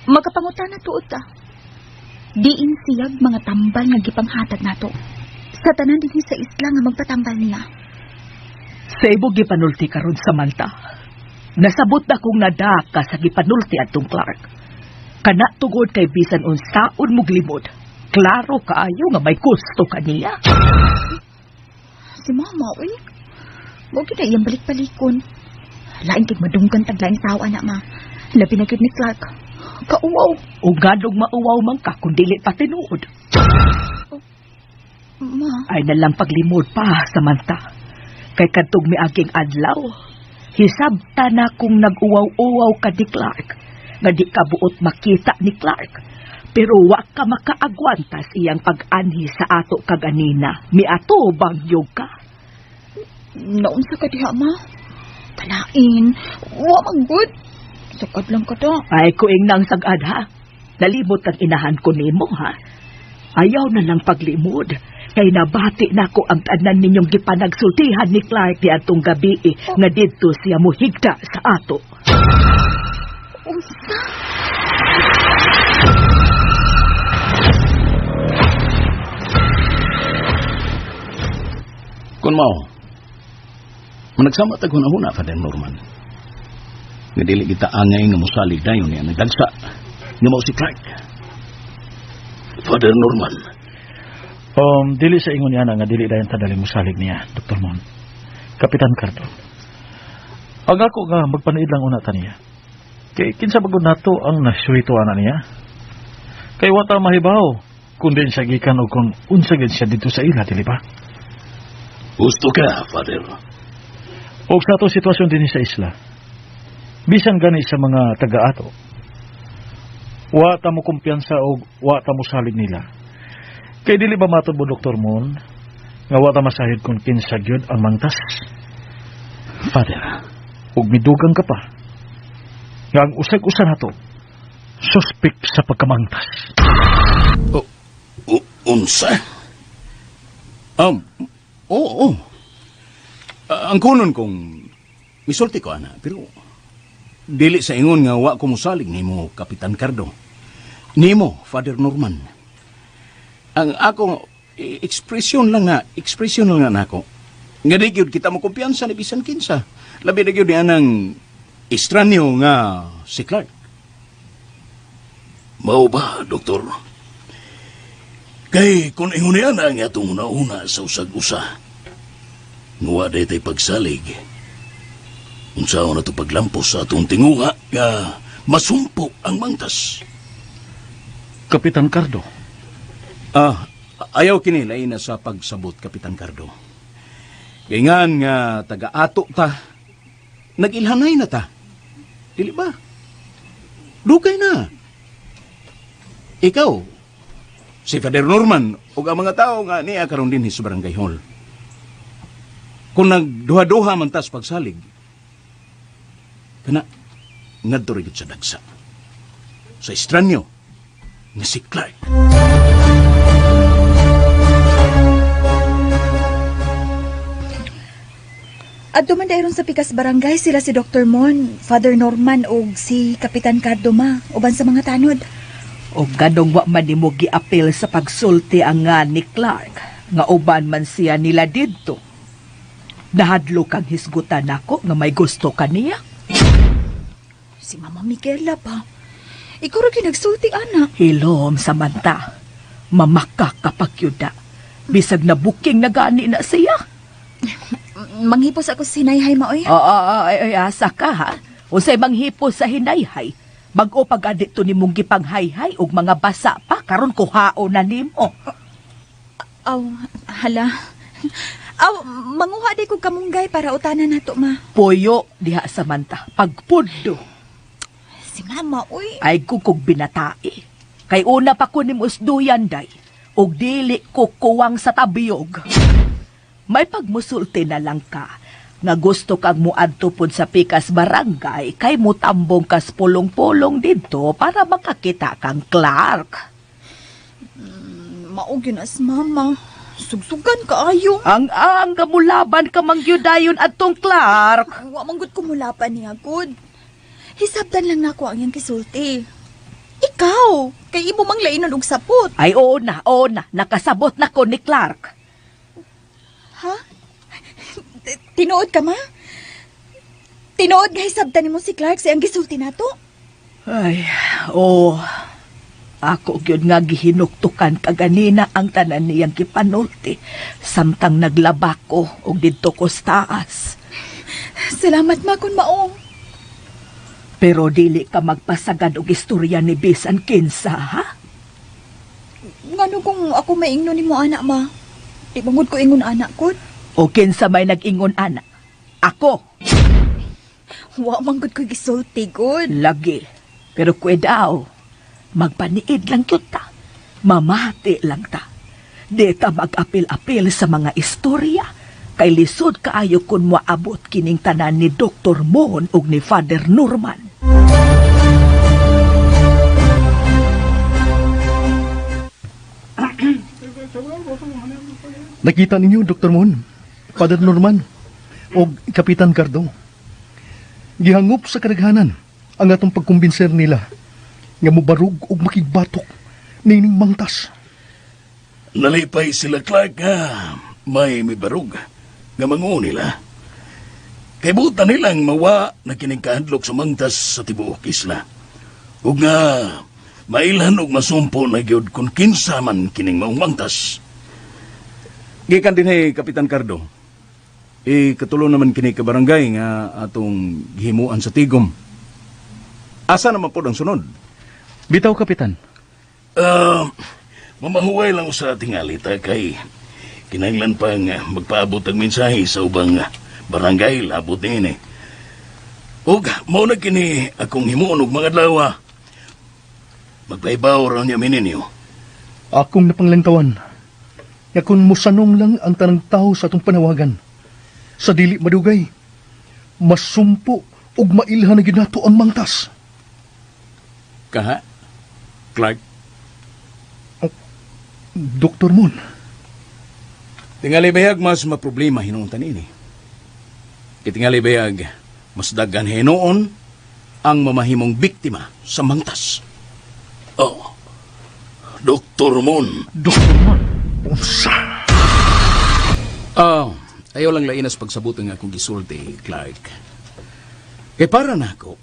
Makapangutan na tuod ta. Diin siyag mga tambal nga gipanghatag nato. Sa tanan dinhi sa isla nga magpatambal niya. Sa imo gipanulti karon, Samantha. Nasabot na kong nadaka sa gipanulti atong Clark. Kana tungod kay bisan unsaon mo glimod, klaro kaayo nga may gusto kaniya. Si Mama, uy. Mo gyud na iyang balik-balikon. Lain kay madunggan tag laing tawo ana, ma. Labi na gyud ni Clark. Kauwaw. O nganong mauwaw man ka kung dili pa tinuod. Ma, Ay nalang paglimod pa, Samantha. Kay kadtong miaging adlaw, hisabta na kung nag-uwaw-uwaw ka ni Clark, nga di ka buot makita ni Clark. Pero wa ka makaagwanta sa iyang pag-anhi sa ato kaganina. Miato bang yug ka? Naunsa ka diha, ma? Kalain. Wa man gud. Sukad lang ka ta. Ay, kuing nang sagad ha. Nalimot kang inahan ko nimo ha. Ayaw na lang paglimod. Kay nabati na ko ang tanan ninyong gipanagsultihan ni Clark di atong gabi nga didto siya muhigda sa ato. Unsa? Kun mao, managsama tag hunahuna, Father Norman. Nga dili kita angay nga mosalig dayon niya nagdagsa nga mao si Clark. Father Norman, Dili sa ingon niya na nga dili dayon tadali mosalig niya, Dr. Mon. Kapitan Cardo. Ang ako nga magpaniid lang una ta niya. Kay kinsa ba gud nato ang nasuwito ana niya? Kay wa ta mahibaw kung din siya gikan o kung unsa gid siya dito sa ila, dili ba? Gusto ka, Father. Og sa ato sitwasyon dinhi sa isla, bisan gani sa mga taga-ato, wa ta mo kumpiyansa og wa ta mo salig nila. Kay dili ba matod mo, Dr. Mon, nga wa ta masahid kung kinsa gyud ang mangtas? Father, Ug midugang ka pa nga ang usag-usa nato suspek sa pagkamangtas. Unsa? Oo. Ang kunon kong misulti ko ana, pero dili sa ingon nga wa ko mosalig nimo, Kapitan Cardo. Nimo, Father Norman. Ang ako expression lang nga nako. Nga di gyud kita mo kumpiyansa ni bisan kinsa. Labi na gyud ni anang estranyo nga si Clark. Mao ba, Doktor? Kay kung ingon niya na ang atong una-una sa usag-usa, nguwa day tay pagsalig. Unsaon na to paglampos sa atong tinguha nga masumpo ang mangtas. Kapitan Cardo, Ayaw kini lain na sa pagsabot, Kapitan Cardo. Kay nga taga-ato ta, nag-ilhanay na ta. Dili ba? Dugay na. Ikaw, si Father Norman, ug ang mga tao nga niya karon dinhi sa Barangay Hall. Kung nagduha-duha man tas pagsalig, kana ngadto ra gyud sa dagsa. Sa estranyo nga si Clark. Adto man dayron sa Pikas Barangay sila si Dr. Mon, Father Norman ug si Kapitan Cardo ma, uban sa mga tanod. O ganong wa man nimo giapil sa pagsulti ang nga ni Clark, nga uban man siya nila didto. Nahadlo kang hisgutan nako nga may gusto kaniya. Si Mama Miguela pa. Ikaw ra gyud nagsulti ana. Hilom, Samantha. Mamaka kapag yuda. Bisag na booking na gani na siya. Manghipos ako sa hinayhay maoy. Oo, ay, ay, asa ka ha. Unsay manghipos sa hinayhay. Bag-o pag adito ni mong gipanghayhay og mga basa pa karon kuhao na nimo. Aw, hala. Aw, manguha di ko kamunggay para utanan nato ma. Puyo diha Samantha. Pagpudlo. Si Mama, uy. Ay kukog binatai. Kay una pa ko nimo usduyan day. Og dili ko kuwang sa tabiyog. May pagmusulti na lang ka nga gusto kang muadto pod sa Pikas Barangay kay mutambong kas pulong-pulong didto para makakita kang Clark. Mao gyud as Mama. Sugsugan kaayo. Ang gamulaban ka mangyudayon adtong Clark. Wa man gud kumulapan niya, good. Hisabtan lang nako ang iyang kisulti. Ikaw, kay imo mang lainon og sapot. Ay oo na, nakasabot na ko ni Clark. Ha? Tinuod ka ma? Tinuod nga hisabtan nimo si Clark sa iyang gisulti nato? Ay, oo. Ako gyud nga gihinuktukan kaganina ang tanan niyang gipanulti samtang naglaba ko og didto ko sa taas. Salamat ma kun mao. Pero dili ka magpasagad og istorya ni bisan kinsa, ha? Ngano kung ako maingno nimo anak ma? Di bangod ko ingon anak ko. O kinsa may nag-ingon ana? Ako, Wa man gud ko gisulti gud. lagi. Pero kwedaw, magpaniid lang gyud ta. Mamati lang ta. Di ta mag-apil-apil sa mga istorya. Kay lisod kaayo kun moabot kining tanan ni Dr. Mon ug ni Father Norman. Nakita ninyo, Dr. Moon, Father Norman, o Kapitan Cardo. Gihangop sa kadaghanan ang atong pagkumbinser nila nga mobarug og makigbatok nining mangtas. Nalipay sila Clark nga may mibarug nga manguo nila. Kay buta nilang mawa na kining kahadlok sa mangtas sa tibuok isla. Ug nga mailhan og masumpo na gyud kung kinsa man kining maong mangtas. Gikan dinhi Kapitan Cardo. E katulo naman kini ka barangay nga atong gihimuan sa tigom. Asa naman pod ang sunod? Bitaw, Kapitan. Mamahuway lang sa tingali ta kay kinahanglan pang magpaabot ang mensahe sa ubang barangay labot niini. Ug mao na kini akong himuon og mga adlaw. Magpaibaw ra niya mininyo. Akong napanglantawan nga kung mosanong lang ang tanang tao sa atong panawagan, sa dili madugay, masumpo ug mailhan na gyud nato ang mangtas. Kaha? Clark? Dr. Moon, Tingali bayag mas maproblema hinuon ini. Kitingali bayag mas daghan hinuon ang mamahimong biktima sa mangtas. Oh. Dr. Mon. Dr. Mon. Unsa? Ah, ayaw lang lainas pagsabot ang akong gisulti, Clark. Kay para nako,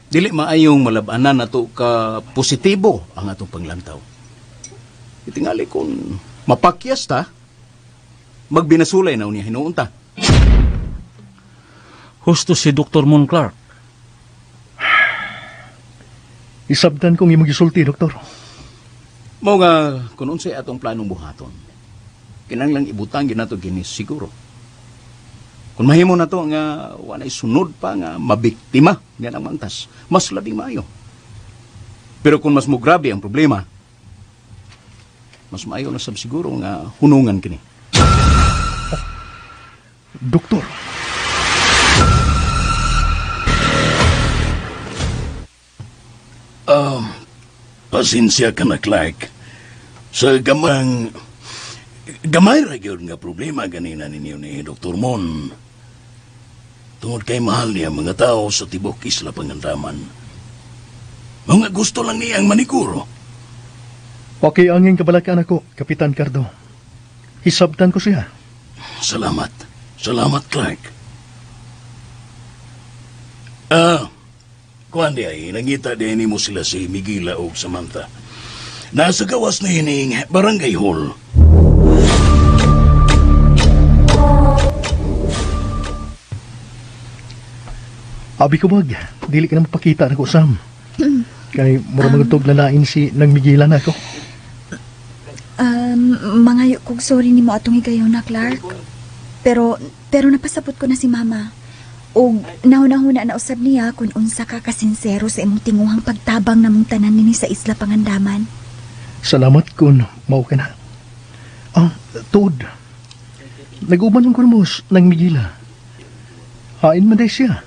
dili maayong malabanan nato ka positibo ang atong panglantaw. Itingali kung mapakyas ta, magbinasulay na unya hinuon ta. Husto si Dr. Mon, Clark. Isabtan kong imong gisulti, Doktor. Mao nga kung unsay atong planong buhaton, kinahanglang ibutang gyud nato kini siguro. Kung mahimo na to nga walay sunod pa nga mabiktima nga ang mangtas, mas labing maayo. Pero kung mas mugrabe ang problema, mas maayo na sab siguro nga hunungan kini. Doktor, Pasensya ka na, Clark. Sa gamay ra gyud nga problema ganina ninyo ni Dr. Mon. Tungod kay mahal niya mga tao sa tibok Isla Pangandaman. Mga gusto lang niya ang maniguro. Okay, angin kabalakan ako, Kapitan Cardo. Hisabtan ko siya. Salamat. Salamat, Clark. Kuan di ay, nangita di nimo sila si Miguela o Samantha. Nasa gawas na hining barangay hall. Abi ko bag, dili ka na mapakita na ko, Sam. Kay mura mga na lain si nagmigilan ako. Mangayo kog sorry nimo atong higayon na, Clark. Pero pero napasabot ko na si Mama. Og nahuna-huna na usab niya kung unsa ka kasinsero sa imong tinguhang pagtabang namong tanan nini sa Isla Pangandaman. Salamat kun mao ka na. Ah, tuod. Nag-uban ko mo nang migila. Hain man day siya.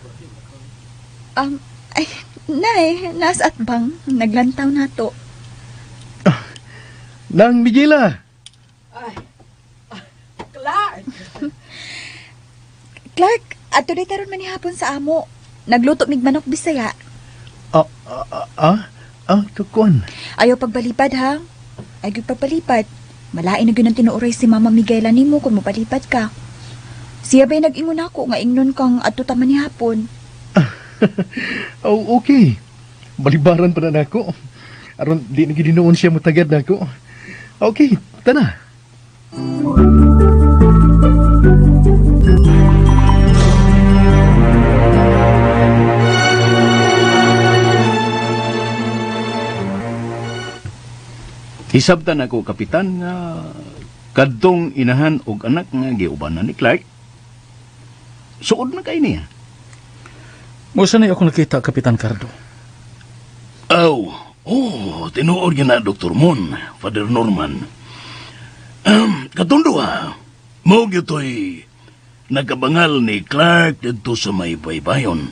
Ay, nay, nasa atbang naglantaw na to. Nang Migila! Clark! Clark, adto day taron man hapon sa amo. Nagluto mig manok Bisaya. Kuan. Ayaw pagbalipad ha. Ay gyud pagpalipad. Malain na gyud ang tinuoray si Mama Miguela nimo kung mopalipad ka. Siya ba'y nag-ingon ako nga ingnon kang adto ta man ni hapon. Oh, okay. Balibaran pa na nako. Aron di na gid noon siya mutagad nako. Okay, tana. Hisabtan ako, Kapitan, nga kadtong inahan og anak nga giubanan ni Clark. Suod na kay niya. Musa na ako nakita, Kapitan Cardo. Aw, oh, tinuod na Dr. Mon, Father Norman. Katong duha, mao gyud nagkabangal ni Clark didto sa may baybayon.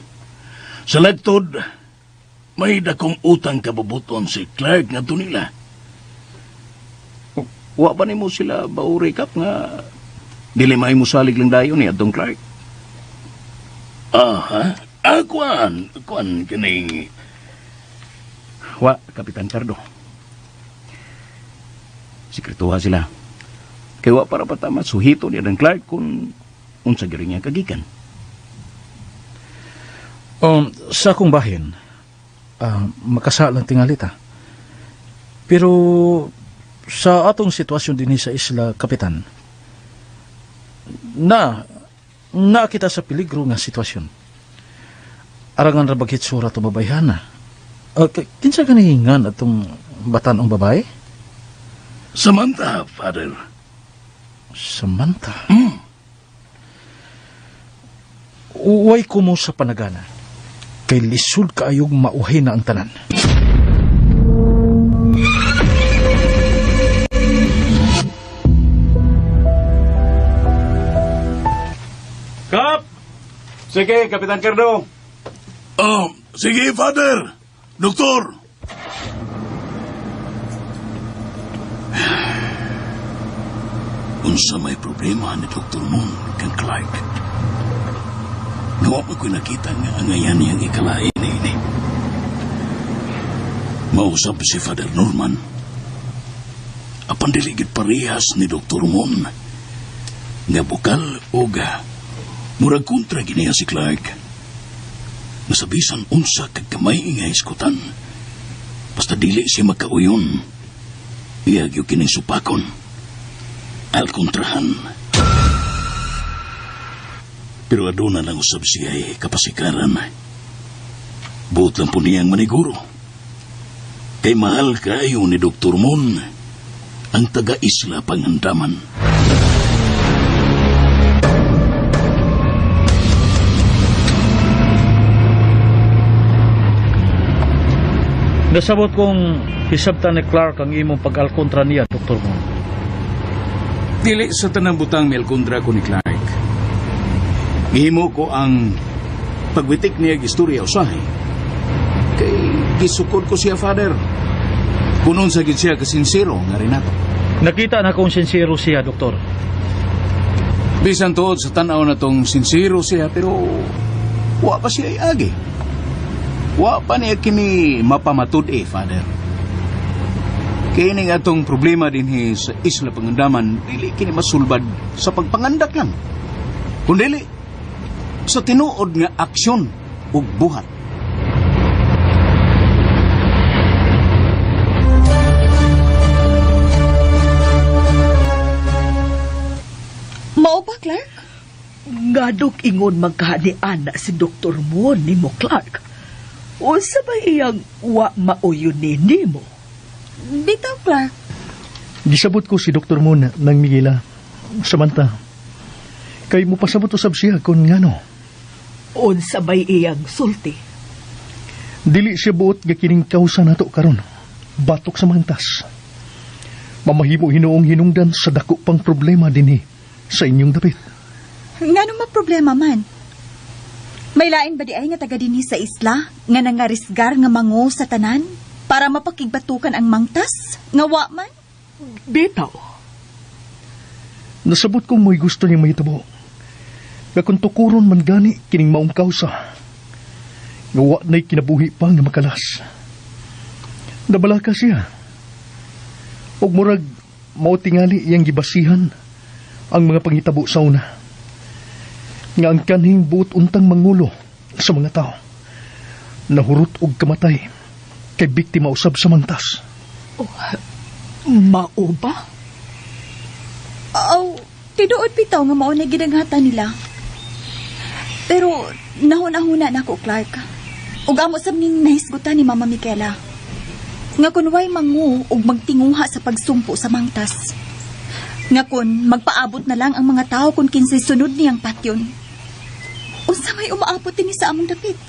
Sa lagtod, may dakong utang kabubuton si Clark ngadto nila. Wa ba nimo sila bauri kap nga dili may musalig lang dayon ni adtong Clark? Aha. Kuan kining Wa, Kapitan Cardo. Sikretuha sila. Kay wa para pa tama suhito ni Adang Clark kung unsa gyud niya kagikan. Sa akong bahin, makasalang tingalita. Pero sa atong sitwasyon dinhi sa isla, Kapitan, na kita sa peligro nga sitwasyon. Arangan ra bagit sura to babayhana. Kinsa kanihingan atong batanong babae? Samantha, Father. Samantha? Uway ko mo sa panagana. Kay lisod kaayog mauhay na ang tanan. Kap! Sige, Kapitan Cardo. Oh, sige, Father. Doktor. Unsa may problema ni Dr. Moon kang Clark? Nawa pa ko'y nakita nga angayan niyang ikalain na ini. Mausap si Father Norman. Apan dili gid parehas ni Dr. Moon. Nga bukal oga murag kontra giniya si Clark. Nasabisan unsa kag gamay nga iskutan. Basta dili siya magkauyon. Iya gyud kining supakon. Alkontrahan. Pero aduna lang usab siya ay kapasikaran. Buot lang po niyang maniguro. Kay mahal kayo ni Dr. Mon ang taga-isla Pangandaman. Nasabot kong hisabtan ni Clark ang imong pag-alkontra niya, Dr. Mon. Dili sa tanang butang mialkontra ko ni Clark. Gihimo ko ang pagwitik niya istorya usahay. Kay gisukod ko siya, Father. Kunon sa gid siya kasinsero nga Renato. Nakita na kung sinsero siya, Doktor. Bisan tuod sa tan-aw na tong sinsero siya, pero Wa pa siya iagi. Wa pa niya kini mapamatud-e, Father. Kining atong problema dinhi sa Isla Pangandaman, dili kini masulbad sa pagpangandak lang. Kundili, sa tinuod nga aksyon ug buhat. Mao ba, Clark? Ngadok ingon magkahani ana si Dr. Moon ni mo, Clark. Unsa ba iyang wa mauyon ni nimo? Bitaw, Clark. Gisabot ko si Dr. Moon ng Miguela. Samantha, kay mo pasabot usab siya kung ngano. Unsa bay iyang sulti? Dili siya buot nga kining kausa nato karon. Batok sa mangtas. Mamahimo hinuong hinungdan sa dako pang problema dinhi sa inyong dapit. Ngano maproblema man? May lain ba di ay nga taga dinhi sa isla nga nangarisgar nga mango sa tanan para mapakigbatukan ang mangtas? Nga wa man? Bitaw. Nasabot kong may gusto niyang mahitabo. Nga kung tukuron man gani kining maong kausa. Nga wa na'y kinabuhi pa nga makalas. Nabalaka siya. Og murag mao tingali iyang gibasihan ang mga panghitabo sa una. Nga ang kanhing buot untang mangulo sa mga tao. Nahurot og kamatay kay biktima usab sa mangtas. Oh, mao ba? Aw, tinuod bitaw nga mao na gidanghatan nila. Pero nahuna-huna nako, Clark. Ug amo sab ning nahisgutan ni Mama Michaela. Nga kun way mangu ug magtinguha sa pagsumpo sa mangtas. Nga kun magpaabot na lang ang mga tao kung kinsay sunod niyang patyon. Unsa may umaabot dinhi sa among dapit?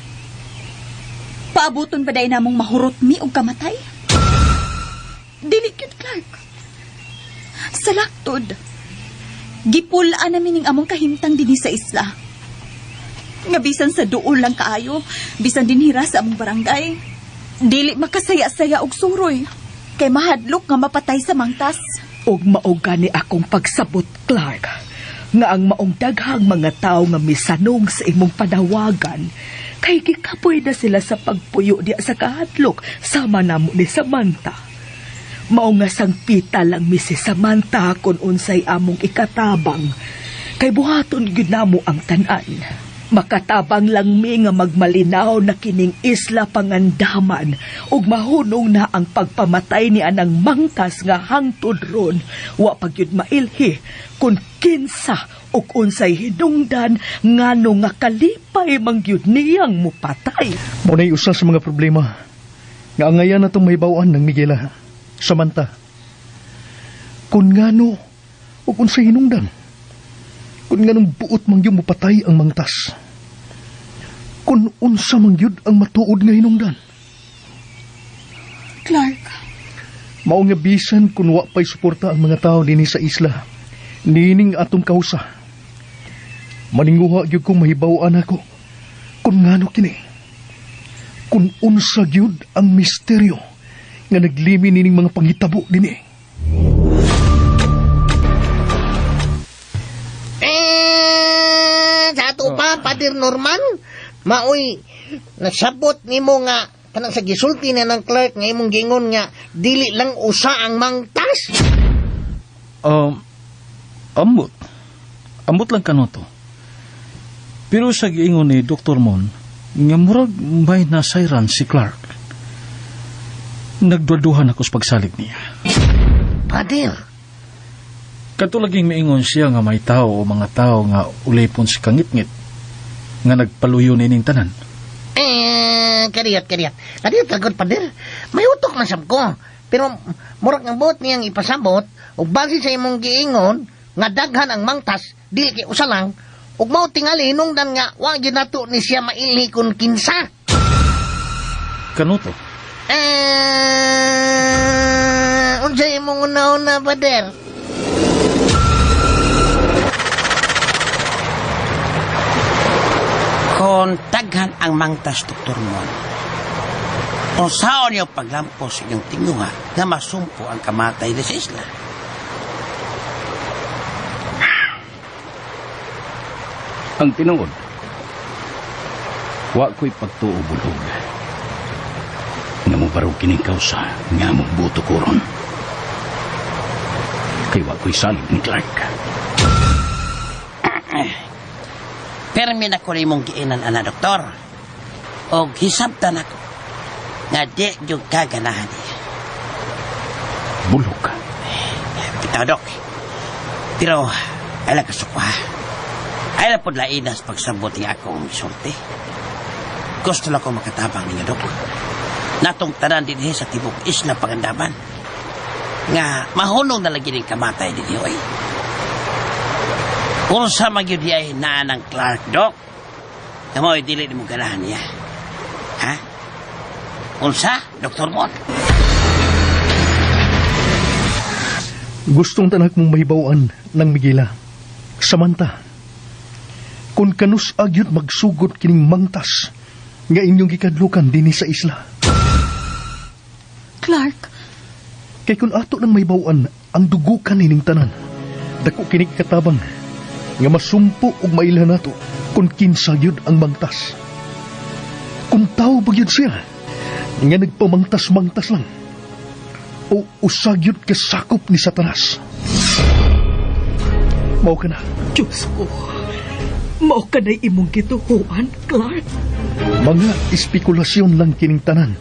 Paaboton ba day namong mahurot mi og kamatay? Dili gyud, Clark. Sa laktod, gipul-an namin ning among kahimtang dinhi sa isla. Nga bisan sa duol lang kaayo, bisan dinhira sa among barangay. Dili makasaya-saya og suroy, kay mahadlok nga mapatay sa mangtas. Og mao gani akong pagsabot, Clark, nga ang maong daghang mga tao nga misanong sa imong panawagan, kay gikapoy na sila sa pagpuyo diya sa kahadlok sama namo ni Samantha. Mao nga sangpita lang mi si Samantha kung unsay among ikatabang, kay buhaton gyud namo ang tan-an. Makatabang lang mi nga magmalinaw na kining Isla Pangandaman ug mahunong na ang pagpamatay ni anang mangtas nga hangtod ron wa pa gyud mailhi kun kinsa ug unsay hinungdan ngano nga kalipay man gyud niyang mupatay. Mao nay usa sa mga problema nga angayan natong mahibaw-an ng Miguela. Samantha, kun ngano ug unsay hinungdan, kun nganong buot man gyud mopatay ang mangtas, kun unsa man gyud ang matuod nga hinungdan. Clark, mao nga bisan kun wa pay suporta ang mga tawo dinhi sa isla, nining atong kausa. Maninguha gyud kong mahibaw-an ako kun ngano kini, kun unsa gyud ang misteryo nga naglimi nining mga panghitabo dinhi. Sa ato pa, Pader Norman, maoy nasabot nimo nga kanang sa gisulti na ng Clark nga imong gingon nga dili lang usa ang mangtas. Ambot. Ambot lang kanoto. Pero sa giingon ni Dr. Mon, nga murag may nasayran si Clark. Nagduduhan ako sa pagsalig niya. Pader. Kadto laging miingon siya nga may tao o mga tao nga ulipon si kangitngit nga nagpaluyo nining tanan. Kariyat, kariyat. Kariyat kagod, Pader. May utok man sab ko. Pero murag ang buot niyang ipasabot ug base sa imong giingon nga daghan ang mangtas, dili kay usa lang, ug mao tingali hinungdan nga wa gyud nato ni siya mailhi kun kinsa. Kanuto? Unsa imong una-una, Pader? Kon daghan ang mangtas, Doktor Mon, unsaon niyo paglampos inyong tinguha nga masumpo ang kamatay ni sa isla? Ang tinuod, Wa ko'y pagtuo, bulog, nga mo barog kining kausa nga mo buto ko ron. Kay wa ko'y salig ni Clark. Permi na ko nimong giinan, ana, doktor. Og hisabtan ako nga di gyud ka ganahan niya. Bulog. Bitaw, dok. Pero, ay lang kasukwa. Ay lang pod lainas pagsabot nga akong sulti. Gusto lang ko makatabang ninyo, dok. Natong tanan dinhi sa tibok isla Pangandaman. Nga mahunong na lagi ning kamatay dinhi, oy. Unsa man gyud ay naa ng Clark, dok. Nga mao'y dili nimo ganahan niya. Ha? Unsa, Dr. Mon? Gustong tanak mong mahibawan ng Miguela. Samantha, kung kanus agyod magsugod kining mangtas nga inyong gikadlukan dinhi sa isla. Clark, Kay kung ato nang mahibawan ang dugukan nining tanan, dako kini katabang nga masumpo ug mailhan nato kung kinsa gyud ang mangtas. Kung tao ba gyud siya nga nagpamangtas-mangtas lang o usa gyud kasakop ni Satanas. Mao ka na. Diyos ko, mao ka na'y imong gituhuan, Clark. Mga espekulasyon lang kining tanan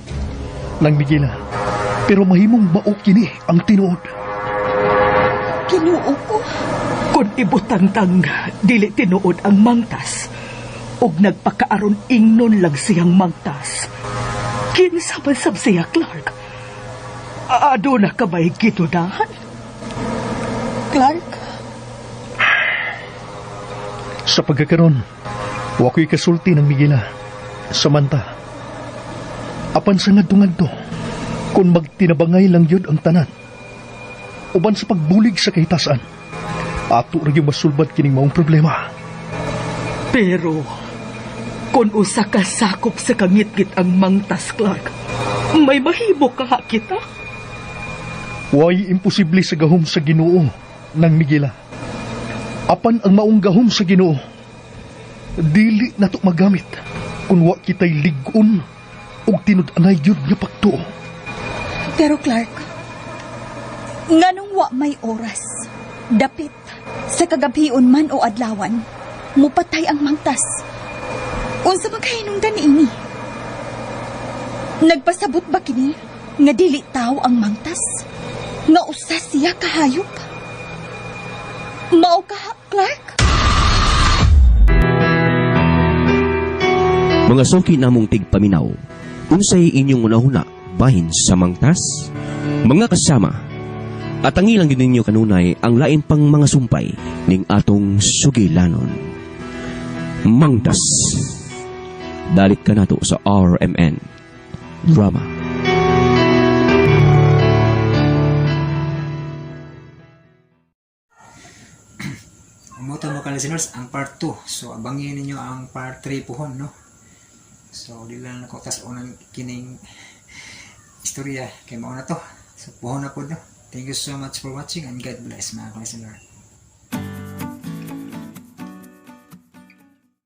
ng Miguela. Pero mahimong mao kini ang tinuod. Ginoo ko. Kung ibutangtang dili tinuod ang mangtas, ug nagpakaaron ingnon lang siyang mangtas. Kinsa man sab siya, Clark? Aduna ka ba'y gitudahan? Clark, Sa pagkakaron, wa ko'y kasulti ng Miguela. Samantha, apan sa ngadto-ngadto, kung magtinabangay lang yun ang tanan, uban sa pagbulig sa kahitasan, ato ra gyud masulbad kining maong problema. Pero, kung usa ka sakop sa kangitngit ang mangtas, Clark, may mahimo ka ha kita? Way imposible sa gahom sa Ginoo ng Miguela. Apan ang maong gahom sa Ginoo, dili nato magamit kung wa kita'y lig-on ug tinud-anay gyud nga pagtuo. Pero Clark, nganong wa may oras, dapit, sa kagabhion man o adlawan, mupatay ang mangtas. Unsa man kahinungdan niini? Nagpasabot ba kini nga dili tao ang mangtas? Nga usa siya kahayop? Mao ka, Clark? Mga suki namong tigpaminaw, unsay inyong unahuna bahin sa mangtas? Mga kasama, at ang ilang ninyo kanunay ang lain pang mga sumpay ning atong sugilanon. Mangtas. Dalit ka nato sa RMN Drama. Umuto mo ka listeners ang part 2. So abangin ninyo ang part 3 puhon, no. So di lang nako tas unang kining istorya kay mao na to. So puhon na pod, no. Thank you so much for watching and God bless, mga listener.